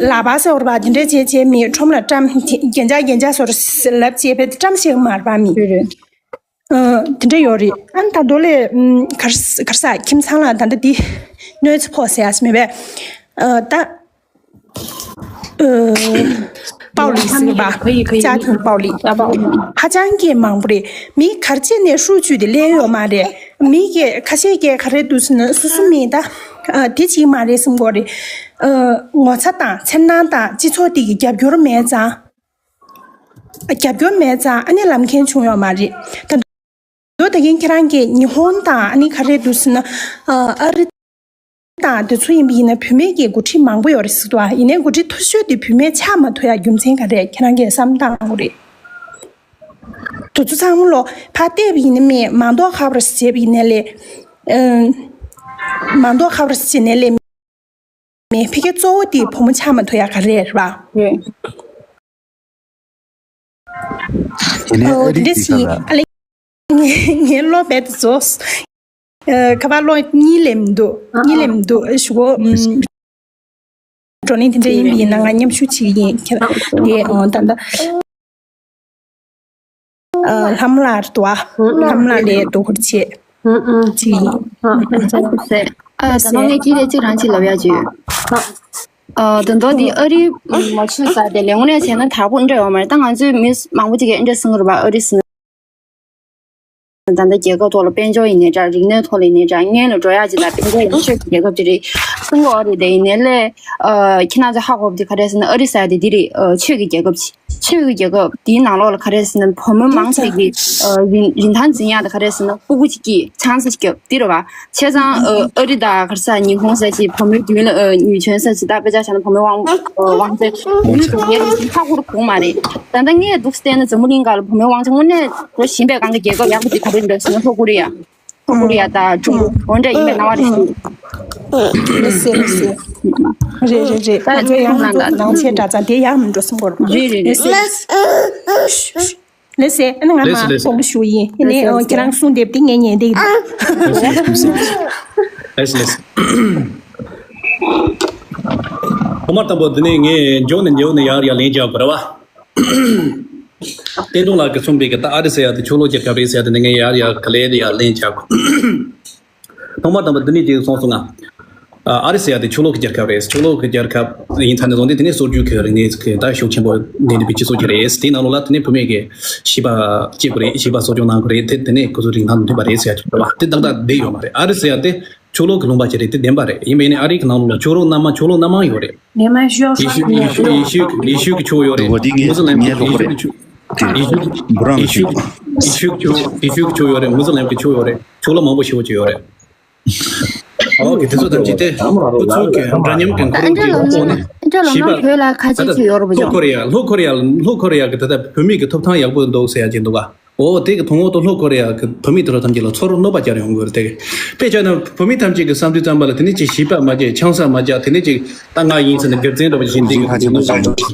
ལག་པ་ཟེར་བ་དེ་འདྲ་བྱས་བྱས་མི་ཁྲོམ་ལ་བཀྲམ། རྒྱན་ཆ་རྒྱན་ཆ་ཟེར་ལབ་བྱས་བེད་བཀྲམ་ཤེས་མ་རེད་པ་མི། རེད་རེད། ཨ། དེ་འདྲ་ཡོད་རེད། ཨ་ནི་ད་མདོ་ལས། ཨུམ། གར་གར་ས་ཁྱིམ་ཚང་ལ་ད་ལྟ་འདི་གནོད་འཚེ་ཕོག་ཟེར་ཡ་ཞིག་མེད་པས། ཨ། ད། ཨ། 暴力 ཟེར་བ། 家庭暴力 ཧ་ཅང་གི་མང་པོ་རེད། མི་ག་རེ་བྱས་ནས་ཧྲུའུ་ཅུས་དེ་ལེན་ཡོད་མ་རེད། མི་གི་ཁ་ཤས་ཀྱིས་ག་རེ་འདུག་ཟེར་ན་སོ་སོ་མི་ད། ཨ། དེ་གཅིག་མ་རེད་བསམ་གྱི་ཡོད་རེད། ཨ། ངོ་ཚ་དང་འཚེར་སྣང་དང་སྤྱི་ཚོགས་དེ་གི་རྒྱབ་སྐྱོར་མེད་ཙང་། རྒྱབ་སྐྱོར་མེད་ཙང་ཨ་ནི་ལབ་མཁན་བྱུང་ཡོད་མ་རེད། ད་མདོ་ད་གིན་ཁྱེད་རང་གིས་ཉི་ཧོང་དང་ཨ་ནི་ག་རེ་འདུག་ཟེར་ན། ཨ། ཨ་རི་དང་དེ་ཚོ་ཡིན་པ་ཡིན་ན་བུད་མེད་ཀྱི་འགོ་ཁྲིད་མང་པོ་ཡོད་རེད་ཟེར་འདུག་ཨ། ཡིན་ནའི་འགོ་ཁྲིད་མཐོ་ཤོས་དེ་བུད་མེད་ཆགས་མ་ཐུབ་ཡ་རྒྱུ་མཚན་ག་རེ་རེད། ཁྱེད་རང་གིས་བསམ་བཏང་དགོས་རེད། དེ་ཚོ་ཚང་མ་ལོ་ཕར་བལྟས་པ་ཡིན་ན་མི་མང་ཐོག་ཁ་པར་བྱས་པ་ཡིན་ནའི་ལས། ཨ། མང་ཐོག་ཁ་པར་བྱས་ནའི་ལས། མེད། ཕ་གི་གཙོ་བོ་དེ་བུ་མོ་ཆགས་མ་ཐུབ་ཡ་ག་རེ་རེད་པ། རེད། དེ་ནས་ཨོ། ཨ་རི་དེ་འདྲ་གི་ཞིག་ས་ལ། ཨ་ལེ། ངའི་བློ་རྦད་དེ་རྫོགས། ཨ། ཁ་པར་གློག་གཉིས་སླེབས་མི་འདུག་ཨ། གཉིས་སླེབས་མི་འདུག་ཨ། ཞུ་གོ། ཨུམ། བགྲོ་གླེང་དེ་འདྲ་ཡིན་པ་ཡིན་ན་ང་མཉམ་ཞུགས་བྱེད་ཀྱི་ཡིན། ཁྱེད་དེ། ཨོ། ད་ལྟ། ཨ། ལྷམ་ལགས་རེད་འདུག་ཨ། ལྷམ་ལགས་ལས་དོ་ཁུར་བྱེད། ཨུ་ཨུ། ཅིག་ཡིན། ཨ། ཨ། ད་ནང་ངས་ཅི་རེད་ཅིག་རང་ཅིག་ལབ་ཡ་ཅིག་ཡོད། ཨ། ད་མདོ་འདི་ཨ་རི་མ་ཆོས་ས་དེ་ལས་ངོ་ནས་བྱས་ན་དར་པོ་འདྲ་ཡོད་མ་རེད། ད་ང་ཚོའི་མི་མང་པོ་ཅིག་གིས་འདྲ་གསུང་གི་རེད་པ། ཨ་རི་ཟེར་ན་ད་ལྟ་རྒྱལ་ཁབ་ཐོག་ལ་དཔལ་འབྱོར་ཡིན་ནའི་འདྲ། རིག་གནས་ཐོག་ལ་ཡིན་ནའི་འདྲ། སྔོན་ལ་འགྲོ་ཡ་ཅིག་དང་དཔལ་འབྱོར་ཡིན་ན་ཆོས་ཀྱི་རྒྱལ་ཁབ་ཅིག་རེད་གསུང་གི་ཡོད་རེད། དེ་ཡིན་ནའི་ལས། ཨ། ཁྱེད་རང་ཚོ་ཧ་གོ་བ་དེ་ག་རེ་ཟེར་ན་ཨ་རི་ཟེར་ཡ་དེ་འདི་རེད། ཨ། ཆོས་ཀྱི་རྒྱལ་ཁབ་ཅིག་ཆོས་ཀྱི་རྒྱལ་ཁབ་དེའི་ནང་ལོགས་ལ་ག་རེ་ཟེར་ན་བུ་མོ་མང་ཆེ་གིས། ཨ། རིན་རིན་ཐང་འཛིན་ཡག་དང་ག་རེ་ཟེར་ན་ཕྲུ་གུ་གཅིག་གིས་ཆང་ས་རྒྱབ་འདི་རེད་པ། བྱས་ཙང་། ཨ། ཨ་རི་དང་ག་རེ་ཟེར་ཉི་ཧོང་ཟེར་ཅིག་བུ་མོའི་མདུན་ལ། ཨ། ཉེས་ཆད་ཟེར་ཅིག་ད་དཔེ་ཆ་བཞག་ན་བུ་མོའི་དབང་། ཨ། དབང་ཚད་ཡུལ་དུ་ངས་ཧ་གོ་རུ་གོ་མ་རེད། ད་ལྟ་ངས་འདུག་བལྟས་ན་འཛམ་བུ་གླིང་སྒང་ལ་བུ་མོའི་དབང་ཆ་དངོས་གནས་འགྲོ་བཞིན་པའི་སྒང་གི་རྒྱལ་ཁབ་ཡག་པོ་ཅིག་ག་རེ་འདུག་ཟེར་ན་ལྷོ་ཀོ་རི་ཡ། ལྷོ་ཀོ་རི་ཡ་དང་ཀྲུང་གོ་འོ་འདྲ་ཡིན་པའི་སྣང་བ་རེ་ཞིག་ལགས་སེ་ལགས་སེ། རེད་རེད་རེད། ད་ང་ཚོ་ཡང་ནང་ཆེ་དྲག་ཙང་དེ་ཡག་མི་འགྲོ་བསམ་གྱི་ཡོད་རེད། རེད་རེད་རེད། ལགས་སེ། ལགས་སེ། ཨ་ནི་ང་ལགས་སེ་མ་ལགས་སེ། དགོངས་པ་ཞུ་ཡིན། ཨ་ནི་ལགས་སེ་ལགས་སེ། ཁྱེད་རང་གསུང་དེབ་དེ་ངས་ཉན་བསྡད་ཀྱི་འདུག་ལགས་སེ་ལགས་སེ། ལགས་སེ་ལགས་སེ། ཐོག་མར་དང་པོ་འདི་ནས་ངས་མགྱོགས་ནས་མགྱོགས་ནས་ཡར་ཡར་ལན་རྒྱག་དགོས་རེད་བ། བསྟན་སྒྲོན་ལགས་ཀྱིས་གསུངས་པའི་གི་ད་ཨ་རི་ཟེར་ཡ་དེ་ཕྱོགས་ལྷུང་རྒྱལ་ཁབ་རེད་ཟེར་ཡ་དེ་ནས་ངས་ཡར་ཡར་ག་ལེ་ལེ་ཡར་ལན་རྒྱག་དགོས། ཐོག་མ་དང་པོ་འདི་ནས་ཅིག་གསུངས་སོང་ང་། ཨ། ཨ་རི་ཟེར་ཡ་དེ་ཕྱོགས་ལྷུང་གི་རྒྱལ་ཁབ་རེད། ཕྱོགས་ལྷུང་གི་རྒྱལ་ཁབ་ཡིན་ཚར་ནས་བཟུང་སྟེ་དེ་ནས་སྲོལ་རྒྱུན་གྱི་རིག་གནས་ཀྱི་ད་ཤུགས་ཆེན་པོ་ལྡན་པའི་སྤྱི་ཚོགས་ཅིག་རེད། དེའི་ནང་ལོགས་ལ་དེ་ནས་བུད་མེད་ཀྱི་བྱིས་པ་སྐྱེ་དགོས་རེད། བྱིས་པ་གསོ་སྐྱོང་གནང་དགོས་རེད། དེ་དེ་ནས་ཁོ་ཚོ་རིན་ཐང་མཐུན་པ་རེད་ཟེར་ཡ་ཅིག་རེད་བ། དེ་ཏག་ཏག་བསྡད་ཡོད་མ་རེད། ཨ་རི་ཟེར་ཡ་དེ་ཕྱོགས་ལྷུང་གི་ལུང་པ་ཅིག་རེད། དེ་བདེན་པ་རེད། ཡིན་པས་ནི་ཨ་རི་གི་ནང་ལོགས་ལ་ཕྱོགས་ལྷུང་སྣ་མང་ཕྱོགས་ལྷུང་སྣ་མང་ཡོད་རེད། ཡེ་ཤུ་ཡེ་ཤུ་ཡེ་ཤུ་ཡེ་ཤུ་གི་ཕྱོགས་ཡོད་རེད། མུ་སི་ལིམ་གི་ཡེ་ཤུ་གི་ཕྱོགས་ཡེ་ཤུ་གི་ཡེ་ཤུ་གི་ཕྱོགས་ཡོད་རེད། མུ་སི་ལིམ་གི་ཕྱོགས་ཡོད་རེད། ཕྱོགས་ལྷུང་མང་པོ་ཞེ་པོ་ཅིག་ཡོད་རེད། ཨོ་ཁེ། དེ་ཚོ་ཐམས་ཅད་དེ་ཁོ་ཚོ་གི་འདྲ་མཉམ་གི་འཁོར་ལོ་གི་ཐོག་ནས་ཨ་ཅག་ལོ་ཞིབ་ན་པ་བོད་ལ་ཁ་ད་ཆད་ལྟ་ཅིག་ཡོད་རེད་པ་ལྷོ་ཅོ། ཁོ་རེ་ཡ་ལྷོ་ཁོ་རེ་ཡ་ལྷོ་ཁོ་རེ་ཡ་གི་ད་ལྟ་བུད་མེད་ཀྱི་ཐོབ་ཐང་ཡག་པོ་འདུག་ཟེར་ཡ་ཅིག་འདུག་ག་ཨོ་དེ་གི་ཐོག་འོག་ཏུ་ལྷོ་ཁོ་རེ་ཡ་གི་བུད་མེད་དེ་ཚོ་ཐམས་ཅད་ལ་ཚུར་གནོད་པ་སྦྱར་ཡོང་གི་རེད། དེ་གི་དཔེ་བྱས་ན་བུད་མེད་ཐམས་ཅད་ཀྱི་བསམ་དུས་ཙམ་པ་ལ་དེ་ནས་ཅིག་ཞིབ་པ་མ་བྱས། ཆང་ས་མ་བརྒྱབ། དེ་ནས་ཅིག་ད་ང་ཡིན་ཟེར་ནས་སྒེར་བཙན་འདྲ་བ་ཞིག་འདི་གི་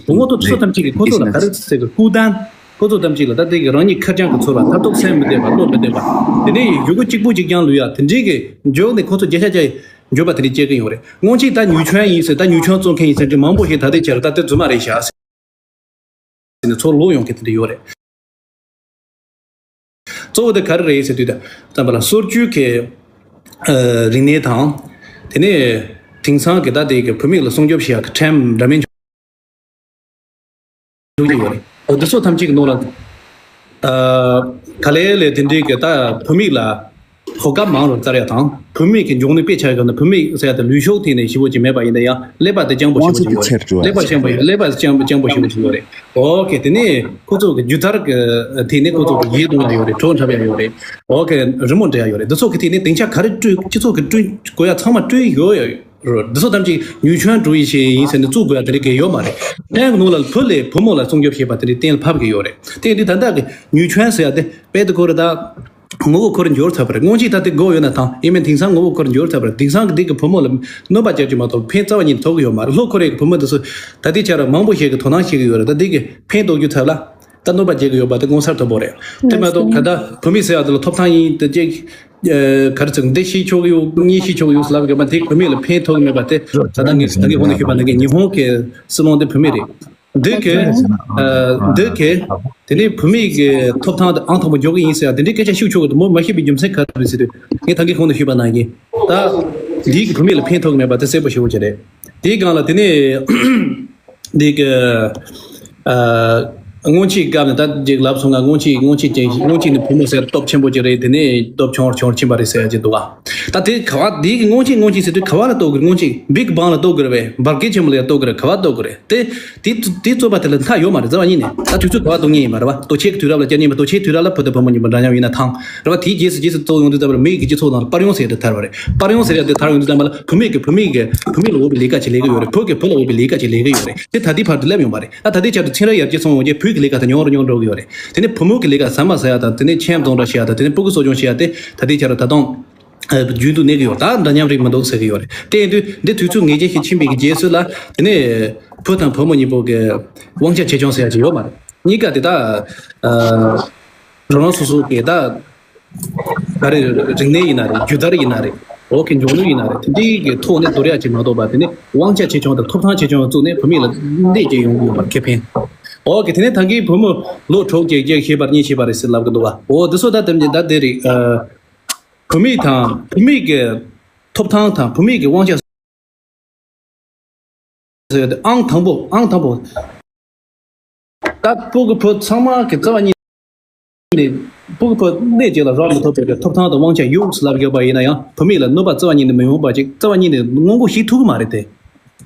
འོག་ཏུ་ཚོ་ཐམས་ཅད་ཀྱི་ཁོ་ཚོ་ལ་ག་རེ་ཟེར་གི་ཀུ་དན། ཁོ་ཚོ་ཐམས་ཅད་ལ་ད་དེ་གི་རང་ཉིད་ཁེར་རྐྱང་གི་ཚོར་བ་མཐར་ཐུག་སེམས་མི་བདེ་བ་བློ་མི་བདེ་བ། དེ་ནས་ཡུ་གུ་གཅིག་པུ་གཅིག་རྐྱང་ལུས་ཡ་དེ་འདྲའི་གི་འཇོག་ནས་ཁོ་ཚོ་བརྒྱ་ཆ་བརྒྱ་འཇོག་པ་དེ་འདྲའི་སྐྱེ་གི་ཡོད་རེད། སྔོན་ཆད་ད་ཉུལ་ཆོན་ཡིན་ཟེར། ད་ཉུལ་ཆོན་བཙོང་མཁན་ཡིན་ཟེར་འདྲ་མང་པོ་ཞིག་ད་ལྟའི་ཆར་ད་དེ་རྫུན་མ་རེད་ཤག་ཟེར་ནས་ཚུར་ལོག་ཡོང་མཁན་དེ་འདྲ་ཡོད་རེད། གཙོ་བོ་དེ་ག་རེ་རེད་ཟེར་དུས་ད་ཙམ་པ་ལ་སྲོལ་རྒྱུན་གྱི་ཨ་རིག་གནས་དང་། དེ་ནས་དེང་སང་གི་ད་དེ་གི་བུད་མེད་ལ་སྲུང་སྐྱོབ་བྱེད་ཡག་གི་ཁྲིམས་འདྲ་མིན་འཇུག་གི་ཡོད་རེད། འོ་དེ་ཚོ་ཐམས་ཅད་ཀྱི་ནང་ལ་ཨ་ག་ལེ་ལེ་དེ་འདྲའི་གི་ད་བུད་མེད་ལ་གོ་སྐབས་མང་རུ་བཙལ་ཡ་དང་། བུད་མེད་ཀྱི་འབྱུང་གནས་དཔེ་ཆ་ཡོད་ན་བུད་མེད་ཟེར་ཡ་དེ་ལུས་ཕྱོགས་ཐད་ནས་ཞེ་པོ་ཅིག་མེད་པ་ཡིན་ན་ཡང་ཀླད་པ་དེ་རྐྱང་པོ་ཞེ་པོ་ཅིག་ཡོད་རེད། ཀླད་པ་རྐྱང་པོ་ཡོད། ཀླད་པ་རྐྱང་རྐྱང་པོ་ཞེ་པོ་ཅིག་ཡོད་རེད། ཨོ་ཁེ། དེ་ནས་ཁོ་ཚོ་གི་སྒྱུ་རྩལ་གྱི་ཐད་ནས་ཁོ་ཚོ་གི་ཡིད་གཏོང་ཡ་ཡོད་རེད། གྲོགས་འཁྲབ་ཡ་ཡོད་རེད། ཨོ་ཁེ། རི་མོ་འབྲི་ཡ་ཡོད་རེད། འདི་ཚོ་གི་ཐད་ནས་སྡིངས་ཆ་ག་རེ་བསྐྲུན། སྤྱི་ཚོགས་ཀྱི་བསྐྲུན་དགོས་ཡ་ཚང་མ་བསྐྲུན་ཡོད་ཡོད་རེད། འདི་ཚོ་ཐམས་ཅད་ཉུལ་ཆོན་འགྲོ་ཡི་ཞེས་ཡིན་ཟེར་ནས་བཙུགས་དགོས་ཡ་དེ་རིགས་གི་ཡོད་མ་རེད། ཕྲན་གྱི་ནང་ལ་བུ་ལས་བུ་མོ་ལ་སྲུང་སྐྱོབ་བྱེད་པ་དེ་འདྲའི་གཏན་ལ་ཕབ་གི་ཡོད་རེད། དེ་འདི་ད་ལྟ་གི་ཉུལ་ཆོན་ཟེར་ཡ་དེ་དཔེ་དེ་ཁོ་རེ་ད་ངོ་བོ་ཁོ་རེ་འགྱུར་ཚར་བ་རེད། སྔོན་ཆད་ད་དེ་དགོས་ཡོད་ན་ཐང་། ཡིན་མིན་དེང་སང་ངོ་བོ་ཁོ་རེ་འགྱུར་ཚར་བ་རེད། དེང་སང་གི་འདི་གི་བུ་མོ་ལ་གནོད་པ་བསྐྱལ་གྱི་མ་གཏོགས་ཕན་རྩ་བ་ཉིད་ཐོགས་གི་ཡོད་མ་རེད། ལྷོ་ཁོ་རེ་གི་བུ་མོ་འདི་ཚོ་ད་ལྟའི་ཆར་མང་པོ་ཞིག་གི་དོ་སྣང་བྱེད་ཀྱི་ཡོད་རེད། ད་འདི་གི་ཕན་ཐོགས་རྒྱུ་ཚབ་ལ་ད་གནོད་པ་བསྐྱལ་གྱི་ཡོད་པ་དེ་ངོ་མཚར་དོད་པོ་རེད། དེ་མ་གཏོགས་ད་ལྟ་བུད་མེད་ཟེར་ཡ་དེ་ལ་ཐོབ་ཐང་ཡིན་དེ་ཅིག་ག་རེ་ཟེར། འདི་ཤེས་ཆོག་གི་ཡོད། གཉིས་ཤེས་ཆོག་གི་ཡོད་ལབ་དགོས་པ་དེ་བུད་མེད་ལ་ཕན་ཐོགས་གི་མེད་པ་དེ་ད་ལྟ་ངས་ད་གིན་གོང་དུ་ཞུས་པ་ནང་བཞིན་ཉི་ཧོང་གི་སྲིད་བློན་དེ་བུད་མེད་རེད། འདི་གི་འདི་གི་དེ་ནས་བུད་མེད་ཀྱི་ཐོབ་ཐང་དེ་ཨང་དང་པོ་འཇོག་གི་ཡིན་ཟེར་ཡ་དེ་འདྲའི་སྐད་ཆ་ཤོད་ཆོག་གི་འདུག་མོ་མ་ཤེས་པའི་རྒྱུ་མཚན་ག་རེ་རེད་ཟེར་དུས་ངས་ད་གིན་གོང་དུ་ཞུས་པ་ནང་བཞིན་ད་འདི་གི་བུད་མེད་ལ་ཕན་ཐོགས་གི་མེད་པ་དེ་གསལ་པོ་ཞེ་པོ་ཅིག་རེད། དེའི་སྒང་ལ་དེ་ནས་འདི་གི་ཨ་སྔོན་ཆད་སྐབས་ནས་ད་ཅིག་ལབ་སོང་ང་། སྔོན་ཆད་སྔོན་ཆད་ཅིག་སྔོན་ཆད་ནས་བུ་མོ་ཟེར་སྟོབས་ཆེན་པོ་ཅིག་རེད། དེ་ནས་སྟོབས་ཆུང་ཆུང་ཕྱིན་པ་རེད་ཟེར་ཡ་ཅིག་འདུག་ག་ད་དེ་ག་བ་དེ་གི་སྔོན་ཆད་སྔོན་ཆད་ཟེར་དུས་ག་བ་ལ་གཏོགས་དགོས་རེད། སྔོན་ཆད་བིག་བང་ལ་གཏོགས་དགོས་རེད་པས། འབར་གས་ཆེན་མོ་ལ་ཡང་གཏོགས་དགོས་རེད། ག་བ་གཏོགས་དགོས་རེད། དེ་དེ་དེ་རྩོད་པ་དེ་ལ་མཐའ་ཡོད་མ་རེད། རྩ་བ་ཉིད་ནས་ད་དུས་ཚོད་ག་བ་གཏོགས་མཁན་ཡིན་པ་རེད་པ། ལྟོ་ཆས་ཀྱི་དུས་རབས་ལ་བསྐྱལ་མཁན་ཡིན་པ། ལྟོ་ཆས་དུས་རབས་ལ་བུ་དང་བུ་མོ་གཉིས་པོ་འདྲ་མཉམ་ཡིན་ན་ཐང་རེད་པ། དེའི་རྗེས་སུ་རྗེས་སུ་གཙོ་བོ་ཡོང་དུས་ཙམ་པ་ལ་མི་ཡི་གི་སྤྱི་ཚོགས་ནང་ལ་པར་ཡོང་ཟེར་ཡ་དེ་དར་བ་རེད། པར་ཡོང་ཟེར་ཡ་དེ་དར་ཡོང་དུས་ཙམ་པ་ལ་བུད་མེད་ཀྱི་བུད་མེད་ཀྱི་བུད་མེད་ལ་འོས་པའི་ལས་ཀ་ཅིག་ལས་ཀྱི་ཡོད་རེད། བུ་གིས་བུ་ལ་འོས་པའི་ལས་ཀ་ཅིག་ལས་ཀྱི་ཡོད་རེད། དེ་ད་ལྟའི་བར་དུ་སླེབས་ཡོང་པ་རེད། ད་ད་ལྟའི་ཆར་དུ་ཚན་རིག་ཡར་རྒྱས་སོང་ཡོང་རྗེས་བུ་གི་ལས་ཀ་དེ་ཉུང་རུ་ཉུང་རུ་འགྲོ་གི་ཡོད་རེད། དེ་ནས་བུ་མོ་གི་ལས་ཀ་ཟ་མ་ཟ་ཡ་དང་། དེ་ནས་ཁྱིམ་བཟོ་འདྲ་བྱེད་ཡ་དང་། དེ་ནས་སྤུ་གུ་གསོ་སྐྱོང་བྱེད་ཡ་དེ་ད་ལྟའི་ཆར་དུ་ད་དུང་། ཨ་རྒྱུན་དུ་གནས་ཀྱི་ཡོད། ད་འདྲ་མཉམ་རིགས་མི་འདུག་ཟེར་གྱི་ཡོད་རེད། དེ་ཡིན་དུས་འདི་དུས་ཚོད་ངེས་ཅན་ཞིག་ཕྱིན་པའི་གི་རྗེས་སུ་ལ་དེ་ནས་བུ་དང་བུ་མོ་གཉིས་པོ་གི་དབང་ཆ་ཆེ་ཆུང་ཟེར་ཡ་ཅིག་ཡོད་མ་རེད། གཉིས་ཀ་དེ་ད་ཨ་རང་རང་སོ་སོ་གི་ད་ག་རེ་རིག་གནས་ཡིན་ན་རེད། རྒྱུ་དར་ཡིན་ན་རེད། འོག་གི་འབྱུང་ནུས་ཡིན་ན་རེད། དེ་འདྲའི་གི་ཐོག་ནས་བསྡུར་ཡ་ཅིག་མ་གཏོགས་པ། དེ་ནས་དབང་ཆ་ཆེ་ཆུང་དང་ཐོབ་ཐང་ཆེ་ཆུང་བཙུགས་ནས་བུད་མེད་ལ་གནོད་སྐྱེལ་ཡོང་གི་ཡོད་པར་ཁེ་ཕན། འོག་གི་དེ་ནས་ད་གིན་བུ་མོ་ལོ་དྲུག་བརྒྱད་བརྒྱད་བྱས་པ་གཉིས་བྱས་པ་རེད་ཟེར་ལབ་གི་འདུག་བ། འོ་དེ་ཚོ་ད་དེ་འདྲ་ད་དེ་རེད། ཨ། བུད་མེད་དང་བུད་མེད་ཀྱི་ཐོབ་ཐང་དང་བུད་མེད་ཀྱི་དབང་ཆ་ཟེར་ཏེ་ཨང་དང་པོ། ཨང་དང་པོ། ད་སྤུ་གུ་བུ་ཚང་མ་གི་རྩ་བ་ཉིད་ནས་སྤུ་གུ་བུ་གནས་གཅིག་ལ་རག་མི་ཐུབ་པའི་ཐོབ་ཐང་དང་དབང་ཆ་ཡོད་ལབ་དགོས་པ་ཡིན་ན་ཡང་བུད་མེད་ལ་གནོད་པ་རྩ་བ་ཉིད་ནས་མི་ཡོང་བ་ཅིག་རྩ་བ་ཉིད་ནས་སྔོན་འགོག་བྱེད་ཐུབ་ཀྱི་མ་རེད་དེ།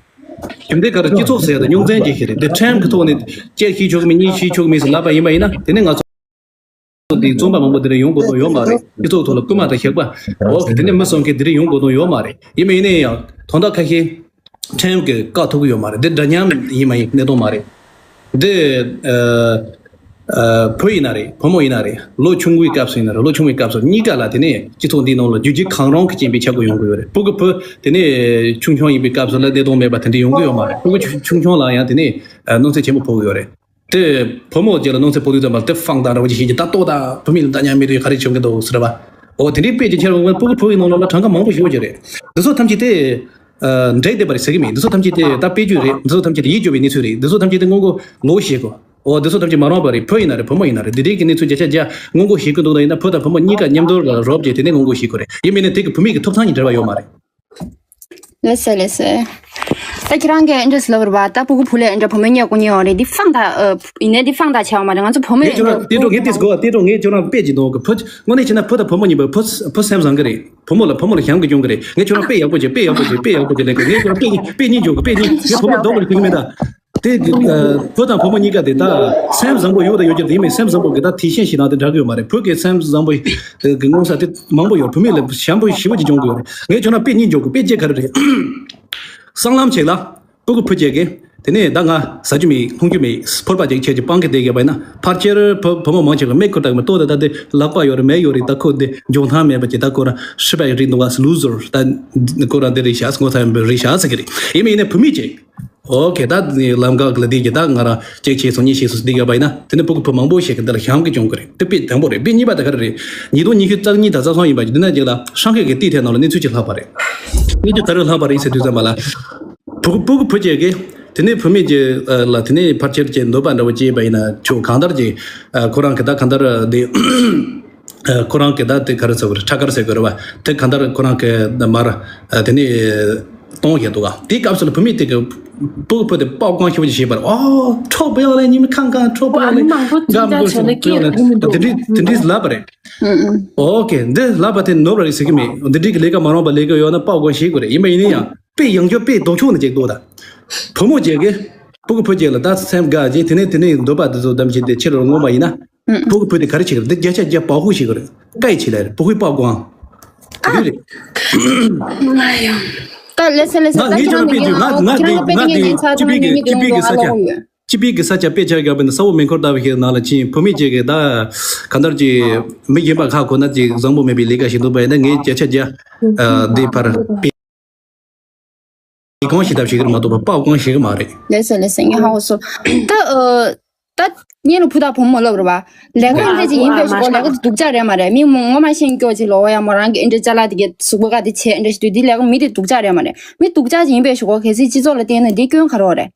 རྒྱུ་མཚན་ག་རེ། སྤྱི་ཚོགས་ཟེར་ཡ་དེ་རྙོག་འཛིང་ཅིག་ཞིག་རེད། དེ་ཁྲིམས་ཀྱི་ཐོག་ནས་གཅིག་བྱེད་ཆོག་གི་མེད། གཉིས་བྱེད་ཆོག་གི་མེད་ཟེར་ལབ་པ་ཡིན་པ་ཡིན་ན། དེ་ནས་ང་ཚོ་འདི་རྩོམ་པ་མང་པོ་འདི་ལ་ཡོང་དགོས་དོན་ཡོད་མ་རེད། སྤྱི་ཚོགས་ཐོག་ལ་རྐུན་མ་དང་ཞགས་པ། འོ་དེ་ནས་མི་གསོད་མཁན་འདི་རིགས་ཡོང་དགོས་དོན་ཡོད་མ་རེད། ཡིན་པ་ཡིན་ན་ཡང་དོན་དག་ཁ་ཤས་ཁྲིམས་ཀྱིས་བཀག་ཐུབ་ཀྱི་ཡོད་མ་རེད། འདི་འདྲ་མཉམ་ཡིན་མ་ཡིན་གནས་སྟངས་མ་རེད། འདི་ཨ་ཨ་བུ་ཡིན་ན་རེད། བུ་མོ་ཡིན་ན་རེད། ལོ་ཆུང་བའི་སྐབས་སུ་ཡིན་ན་རེད། ལོ་ཆུང་བའི་སྐབས་སུ་གཉིས་ཀ་ལ་དེ་ནས་སྤྱི་ཚོགས་འདིའི་ནང་ལ་རྒྱུ་རྒྱུ་གང་རུང་གི་རྐྱེན་པས་ཆགས་དགོས་ཡོང་གི་ཡོད་རེད། སྤུ་གུ་བུ་དེ་ནས་ཆུང་ཆུང་ཡིན་པའི་སྐབས་སུ་ལ་གནས་སྟངས་མེད་པ་དེ་འདྲ་ཡོང་གི་ཡོད་མ་རེད། སྤུ་གུ་ཆུང་ཆུང་ལ་ཡང་དེ་ནས་ཨ་གནོད་འཚེ་ཆེན་པོ་ཕོག་གི་ཡོད་རེད། དེ་བུ་མོ་རྗེས་ལ་གནོད་འཚེ་ཕོག་དུས་ཙམ་པ་དེ་ཧྥང་དང་འདྲ་བོ་ཅིག་བྱེད་ཀྱི། ད་ལྟོ་ད་བུད་མེད་ལ་འདྲ་མཉམ་མི་རིགས་ག་རེ་བྱུང་གི་འདུག་ཟེར་བ། འོ་དེ་འདྲའི་དཔེ་ཅིག་ཁྱེར་འོང་། སྤུ་གུ་བུ་ཡི་ནང་ལོགས་ལ་གྲངས་ཀ་མང་པོ་ཞེ་པོ་ཅིག་རེད། འདི་ཚོ་ཐམས་ཅད་དེ་ཨ་འདྲེས་བསྡད་པ་རེད་ཟེར་གི་མེད། འདི་ཚོ་ཐམས་ཅད་དེ་ད་དཔེ་བརྗོད་རེད། འདི་ཚོ་ཐམས་ཅད་དེ་ཡིད་སྐྱོ་བའི་གནས་ཚུལ་རེད། འདི་ཚོ་ཐམས་ཅད་དེ་སྔོན་འགོག་ལོས་བྱེད་དགོས། འོ་འདི་ཚོ་ཐམས་ཅད་མ་རུངས་པ་རེད། བུ་ཡིན་ན་རེད། བུ་མོ་ཡིན་ན་རེད། འདི་འདྲའི་གི་གནས་ཚུལ་བརྒྱ་ཆ་བརྒྱ་སྔོན་འགོག་བྱེད་དགོས་འདུག་ན་ཡིན་ན་བུ་དང་བུ་མོ་གཉིས་ཀ་མཉམ་དུ་ལ་རོབ་ཀྱིས་དེ་ནས་སྔོན་འགོག་བྱེད་དགོས་རེད། ཡིན་མིན་ནས་དེ་གི་བུད་མེད་ཀྱི་ཐོབ་ཐང་གཉིས་འབྲེལ་བ་ཡོད་མ་རེད། ལགས་སོ་ལགས་སོ། ད་ཁྱེད་རང་གིས་འདྲ་ཟེར་ལབ་པ་རེད་པ། ད་སྤུ་གུ་བུ་ལས་འདྲ་བུ་མོ་གཉིས་ཀ་གཉིས་ཡོད་རེད། འདི་ཧྥང་ད་ཨ་ཡིན་ནའི་འདི་ཧྥང་ད་བྱ་བ་མ་རེད། ང་ཚོ་བུ་མོ་ངས་ཁྱོད་རང་དེ་འདྲ་ངས་དེ་ཟེར་གོ་བ། དེ་འདྲ་ངས་ཁྱོད་རང་དཔེ་ཅིག་གཏོང་གི། བུ་དངོས་གནས་བྱས་ན་བུ་དང་བུ་མོ་གཉིས་པོ་བུ་བུ་སེམས་བཟང་གི་རེད། བུ་མོ་ལ་བུ་མོ་ལ་བྱམས་ཀྱིས་སྐྱོང་གི་རེད། ངས་ཁྱོད་རང་དཔེ་ཡག་པོ་བྱེད། དཔེ་ཡག་པོ་བྱེད། དཔེ་ཡག་པོ་བྱེད་ལབ་གི། ངས་ཁྱོད་རང་དཔེ་གཉིས་དཔེ་གཉིས་འཇོག་གི། དཔེ་གཉིས། ངས་བུ་མོ་ལྡོག་གི་ལབ་ཀྱི་མེད་ད། དེ་གི་ཨ་བུ་དང་བུ་མོ་གཉིས་ཀ་དེ་ད་སེམས་བཟང་པོ་ཡོད་དང་ཡོད་ཀྱི་རེད། ཡིན་མིན་སེམས་བཟང་པོ་གི་ད་དེ་ཤེས་ཤེས་ན་དེ་འདྲ་གི་ཡོད་མ་རེད། བུ་གི་སེམས་བཟང་པོ་གི་མངོན་ས་དེ་མང་པོ་ཡོད། བུད་མེད་ལ་བྱམས་པོ་ཞེ་པོ་ཅིག་སྐྱོང་གི་ཡོད་རེད། ངས་ཁྱོད་རང་དཔེ་གཉིས་འཇོག་གི། དཔེ་གཅིག་ག་རེ་རེད། སྲང་ལམ་ཞིག་ལ་སྤུ་གུ་བུ་གཅིག་གིས་དེ་ནས་ད་ང་ཟ་རྒྱུ་མེད་འཐུང་རྒྱུ་མེད། ཕོར་པ་ཅིག་ཁྱེར་གྱི་སྤང་གི་བསྡད་ཡོད་པ་ཡིན་ན། ཕལ་ཆེར་བུ་བུ་མོ་མང་ཆེ་བ་མིག་ཁུར་དག་མི་ལྟོ་ད་ད་དེ་ལག་པ་ཡོད་རེད་མེད་ཡོད་རེད། ད་ཁོ་འདི་འཇོག་ཐང་མེད་པ་ཅིག་ད་ཁོ་རང་ཧྲི་པའི་རིགས་འདུག་ག་ལུ་ཟར་ད་ཁོ་རང་འདི་རེད་ཤག་ངོ་ཚ་ཡོད་པའི་རེད་ཤག་ཟེར་གི་རེད། ཡིན་མིན་ཡིན་ནའི་བུད་མེད་ཅིག་ཨོ་ཁེ། ད་ནི་ལམ་ཁ་གི་ལ་འདི་གི་ད་ང་རང་གཅིག་བྱས་སོང་གཉིས་བྱས་སོང་འདི་ག་པ་ཡིན་ན། དེ་ནི་སྤུ་གུ་བུ་མང་པོ་ཞིག་གི་འདི་ལ་བྱམས་ཀྱིས་སྐྱོང་གི་རེད། དེ་དཔེ་དང་པོ་རེད། དཔེ་གཉིས་པ་དེ་ག་རེ་རེད། ཉིས་སྟོང་ཉི་ཤུ་རྩ་གཉིས་དང་རྩ་གསུམ་ཡིན་པ་འདི་ན་ཅིག་ལ་ཧྲང་ཧའེ་གི་ཏི་ཐའེ་ནང་ལ་གནས་ཚུལ་ཅིག་ལྷག་པ་རེད། གནས་ཚུལ་ག་རེ་ལྷག་པ་རེད་ཟེར་དུས་ཙམ་པ་ལ། བུ་གུ་སྤུ་གུ་བུ་གཅིག་གིས་དེ་ནས་བུད་མེད་ཀྱི་ལ་དེ་ནས་ཕལ་ཆེར་གྱི་འདོད་པ་འདྲ་བོ་སྐྱེས་པ་ཡིན་ན་ཆོག་གང་ལྟར་གྱི་ཁོ་རང་གི་ད་གང་ལྟར་དེ། ཁོ་རང་གི་ད་དེ་ག་རེ་ཟེར་དགོས་རེད། ཁྲ་དཀར་ཟེར་དགོས་རེད་བ། དེ་གང་ལྟར་ཁོ་རང་གི་མར་དེ་ནས་གཏོང་བཞིན་འདུག་ག་དེའི་སྐབས་སུ་ལ་བུད་མེད་དེ་གི་སྤུ་གུ་བུ་དེ་པའོ་ཀོང་ཞེ་པོ་ཅིག་བྱས་པར། ཨོ་ཁྲོ་བོ་ཡང་ལས་ཉི་མ་ཁང་ཁང་ཁྲོ་བོ་ཡང་ལས་ཨ་ནི་མང་པོ་ཙམ་ཙམ་ཙམ་ཙམ་ཙམ་ཙམ་ཙམ་དེ་འདྲའི་དེ་འདྲའི་ལབ་པ་རེད། ཨོ་ཁེ། འདི་ལབ་པ་དེ་ནོར་བ་རེད་ཟེར་གི་མེད། འདི་འདྲའི་གི་ལས་ཀ་མ་རུང་བ་ལས་ཀ་ཡོད་ན་པའོ་ཀོང་ཞེད་དགོས་རེད། ཡིན་པ་ཡིན་ན་ཡང་དཔེ་ཡང་བསྐྱར་དཔེ་ལྡོག་ཕྱོགས་ནས་ཅིག་ལྡོག་ད། བུ་མོ་ཅིག་གིས་སྤུ་གུ་བུ་ཅིག་ལ་ད་སེམས་དགའ་ཅིག་དེ་ནས་དེ་ནས་འདོད་པ་དེ་ཚོ་བདམས་བྱས་ཏེ་ཕྱིར་ལོག་འོང་བ་ཡིན་ན། ཨུ། སྤུ་གུ་བུ་དེ་ག་རེ་བྱེད་ཀྱི་རེད། འདི་བརྒྱ་ཆ་བརྒྱ་པའོ་ཧུའེ་བྱེད་ཀྱི་རེད། བཀའ་ཡིས་བྱེད་ལ་རེད། པའོ་ཧུའེ་པའོ་ཀོང་། དེ་འདྲ་རེད། ད་ལེ་སེ་ལེ་སེ། ང་ངས་ཁྱོད་ལ་དཔེ་བརྗོད། ང་ང་དེ་ང་དེ་སྤྱི་པའི་གི་སྤྱི་པའི་གི་ས་ཆ་སྤྱི་པའི་གི་ས་ཆ་དཔེ་ཆ་བརྒྱབ་པ་ཡིན་ན་ས་འོག་མེ་འཁོར་ལྟ་བུ་ཞིག་ནང་ལ་ཕྱིན། བུད་མེད་ཅིག་གིས་ད་གང་ལྟར་གྱི་མི་གཞན་པ་ཁ་གོ་ན་ཅིག་བཟང་པོ་མེད་པའི་ལས་ཀ་ཞིག་འདུག་པ་ཡིན་ན། ངས་བརྒྱ་ཆ་བརྒྱ་འདི་ཕར་པའོ་ཀོང་ཞེད་ཐབས་བྱེད་ཀྱི་རེད་མ་གཏོགས་པའོ་ཀོང་ཞེད་ཀྱི་མ་རེད། ལེ་སེ་ལེ་སེ། ངས་ཧ་གོ་སོང་། ད་ཨ། ད་སྔོན་ལ་བུ་དང་བུ་མོ་ལབ་རེད་བ། ལས་ཀ་འདྲ་ཅིག་ཡིན་པའི་ཞོག་ལས་ཀ་དེ་སྡུག་ཅག་རེད་མ་རེད། མི་མོ་ངོ་མ་ཤེས་སྐྱོ་ཅིག་ལོ་ཡ་མོ་རང་གི་ཨེ་འདྲ་ཅ་ལག་དེ་གས་གཟུགས་པོ་ཀ་དེ་བྱས་ཨེ་འདྲ་ཞིག་དུས་དེ་ལས་ཀ་མི་དེ་སྡུག་ཅག་རེད་མ་རེད། མི་སྡུག་ཅག་ཅིག་ཡིན་པའི་ཞོག་གལ་སྲིད་སྤྱི་ཚོགས་ལ་བརྟེན་ན་འདི་སྐྱོན་ག་རེ་རེད།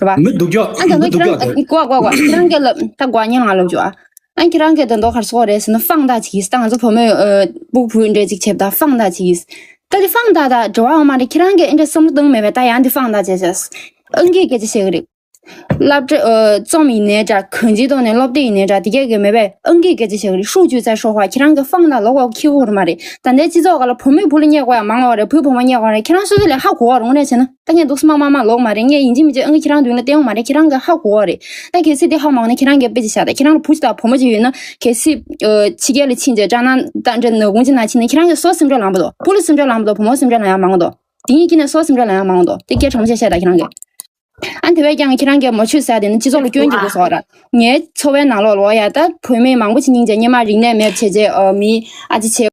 རེད་བ། མི་སྡུག་ཅག་ཨ་ད་མི་ང་སྡུག་ཁྱེད་རང་ཅག་དེ་གོ་གོ་གོ་ཁྱེད་རང་གི་ལབ་ད་གོ་ཉན་ང་ལབ་ཅོ་ཨ། ཨ་ཁྱེད་རང་གི་ད་མདོ་ག་རེ་ཟེར་གོ་རེད་ཟེར་ན་དཔང་རྟགས་ཅིག་ཡིན་ད་ང་ཚོ་བུ་མོས་ཨ་སྤུ་གུ་བུ་འདྲ་ཅིག་བྱེད་ད་དཔང་རྟགས་ཅིག་ཡིན། ད་དེ་དཔང་རྟགས་ད་འགྲོ་བ་འོ་མ་རེད། ཁྱེད་རང་གི་ཨེ་འདྲ་བསམ་བློ་བཏང་མེད་པས་ད་ཡང་དེ་དཔང་རྟགས་བྱས་བྱས། ཨང་ཀི་སྐད་ཆ་བཤད་གི་རེད། སློབ་གྲྭ་ཨ་རྩོམ་ཡིན་ནའི་འདྲ་གང་ཅིའི་ཐོག་ནས་སློབ་དེབ་ཡིན་ནའི་འདྲ་དེ་གས་གི་མེད་པས་ཨང་ཀི་སྐད་ཆ་བཤད་གི་རེད། ཧྲུའུ་ཅུའུ་ཙའི་ཧྲོ་ཧྭ་ཁྱེད་རང་གི་དཔང་རྟགས་ལོག་པ་ཁྱེར་གོ་རེད་མ་རེད། ད་ལྟའི་སྤྱི་ཚོགས་སྒང་ལ་བུ་མོས་བུ་ལ་བསྙད་དགོས་ཡ་མང་བ་རེད། བུས་བུ་མོ་བསྙད་དགོས་རེད། ཁྱེད་རང་སོ་སོ་ལས་ཧ་གོ་བ་རེད། དངོས་གནས་བྱས་ན་ད་ངས་འདུག་སེ་མ་མ་མ་ལོག་མ་རེད། ངས་ཡིན་གཅིག་མིན་གཅིག་ཨང་ཀི་ཁྱེད་རང་མདུན་ལ་བསྟན་ཡོད་མ་རེད། ཁྱེད་རང་གི་ཧ་གོ་བ་རེད། ད་གལ་སྲིད་དེ་ཧ་མ་གོ་ན་ཁྱེད་རང་གི་དཔེ་ཅིག་བཞག་ད་ཁྱེད་རང་ལ་བུ་ཅིག་དང་བུ་མོ་ཅིག་ཡོད་ན་གལ་སྲིད་ཨ་ཕྱི་རྒྱལ་ལ་ཕྱིན་རྗེས་སྦྲག་ན་ད་འདྲ་ནག་ཁུང་ཅིག་ནང་ཕྱིན་ན་ཁྱེད་རང་གི་སོ་སེམས་ཁྲལ་ལངས་པ་དོ། བུ་ལ་སེམས་ཁྲལ་ལངས་པ་དོ། བུ་མོ་སེམས་ཁྲལ་ལངས་ཡ་མང་དོ། དེ་གཉིས་ཀྱི་ནས་སོ་སེམས་ཁྲལ་ལངས་ཡ་མང་དོ། དེ་སྐད་གྲགས་མོ་བཤད་བཤད་ད་ཁྱེད་རང་གི་ཨ་དེ་བས་ཀྱང་ཁྱེད་རང་གི་མ་ཆོད་ཟེར་དེ་ནི་སྤྱི་ཚོགས་ལ་སྐྱོན་གྱི་དགོས་སོགས་ར། ངའི་འཚོ་བའི་ནང་ལོགས་ལོག་ཡ་ད་བུད་མེད་མང་པོ་ཅིག་སྙིང་རྗེ་སྙེ་མ་རིག་གནས་མེད་བྱས་རྗེས་ཨ་མི་ཨ་ཅི་བྱས་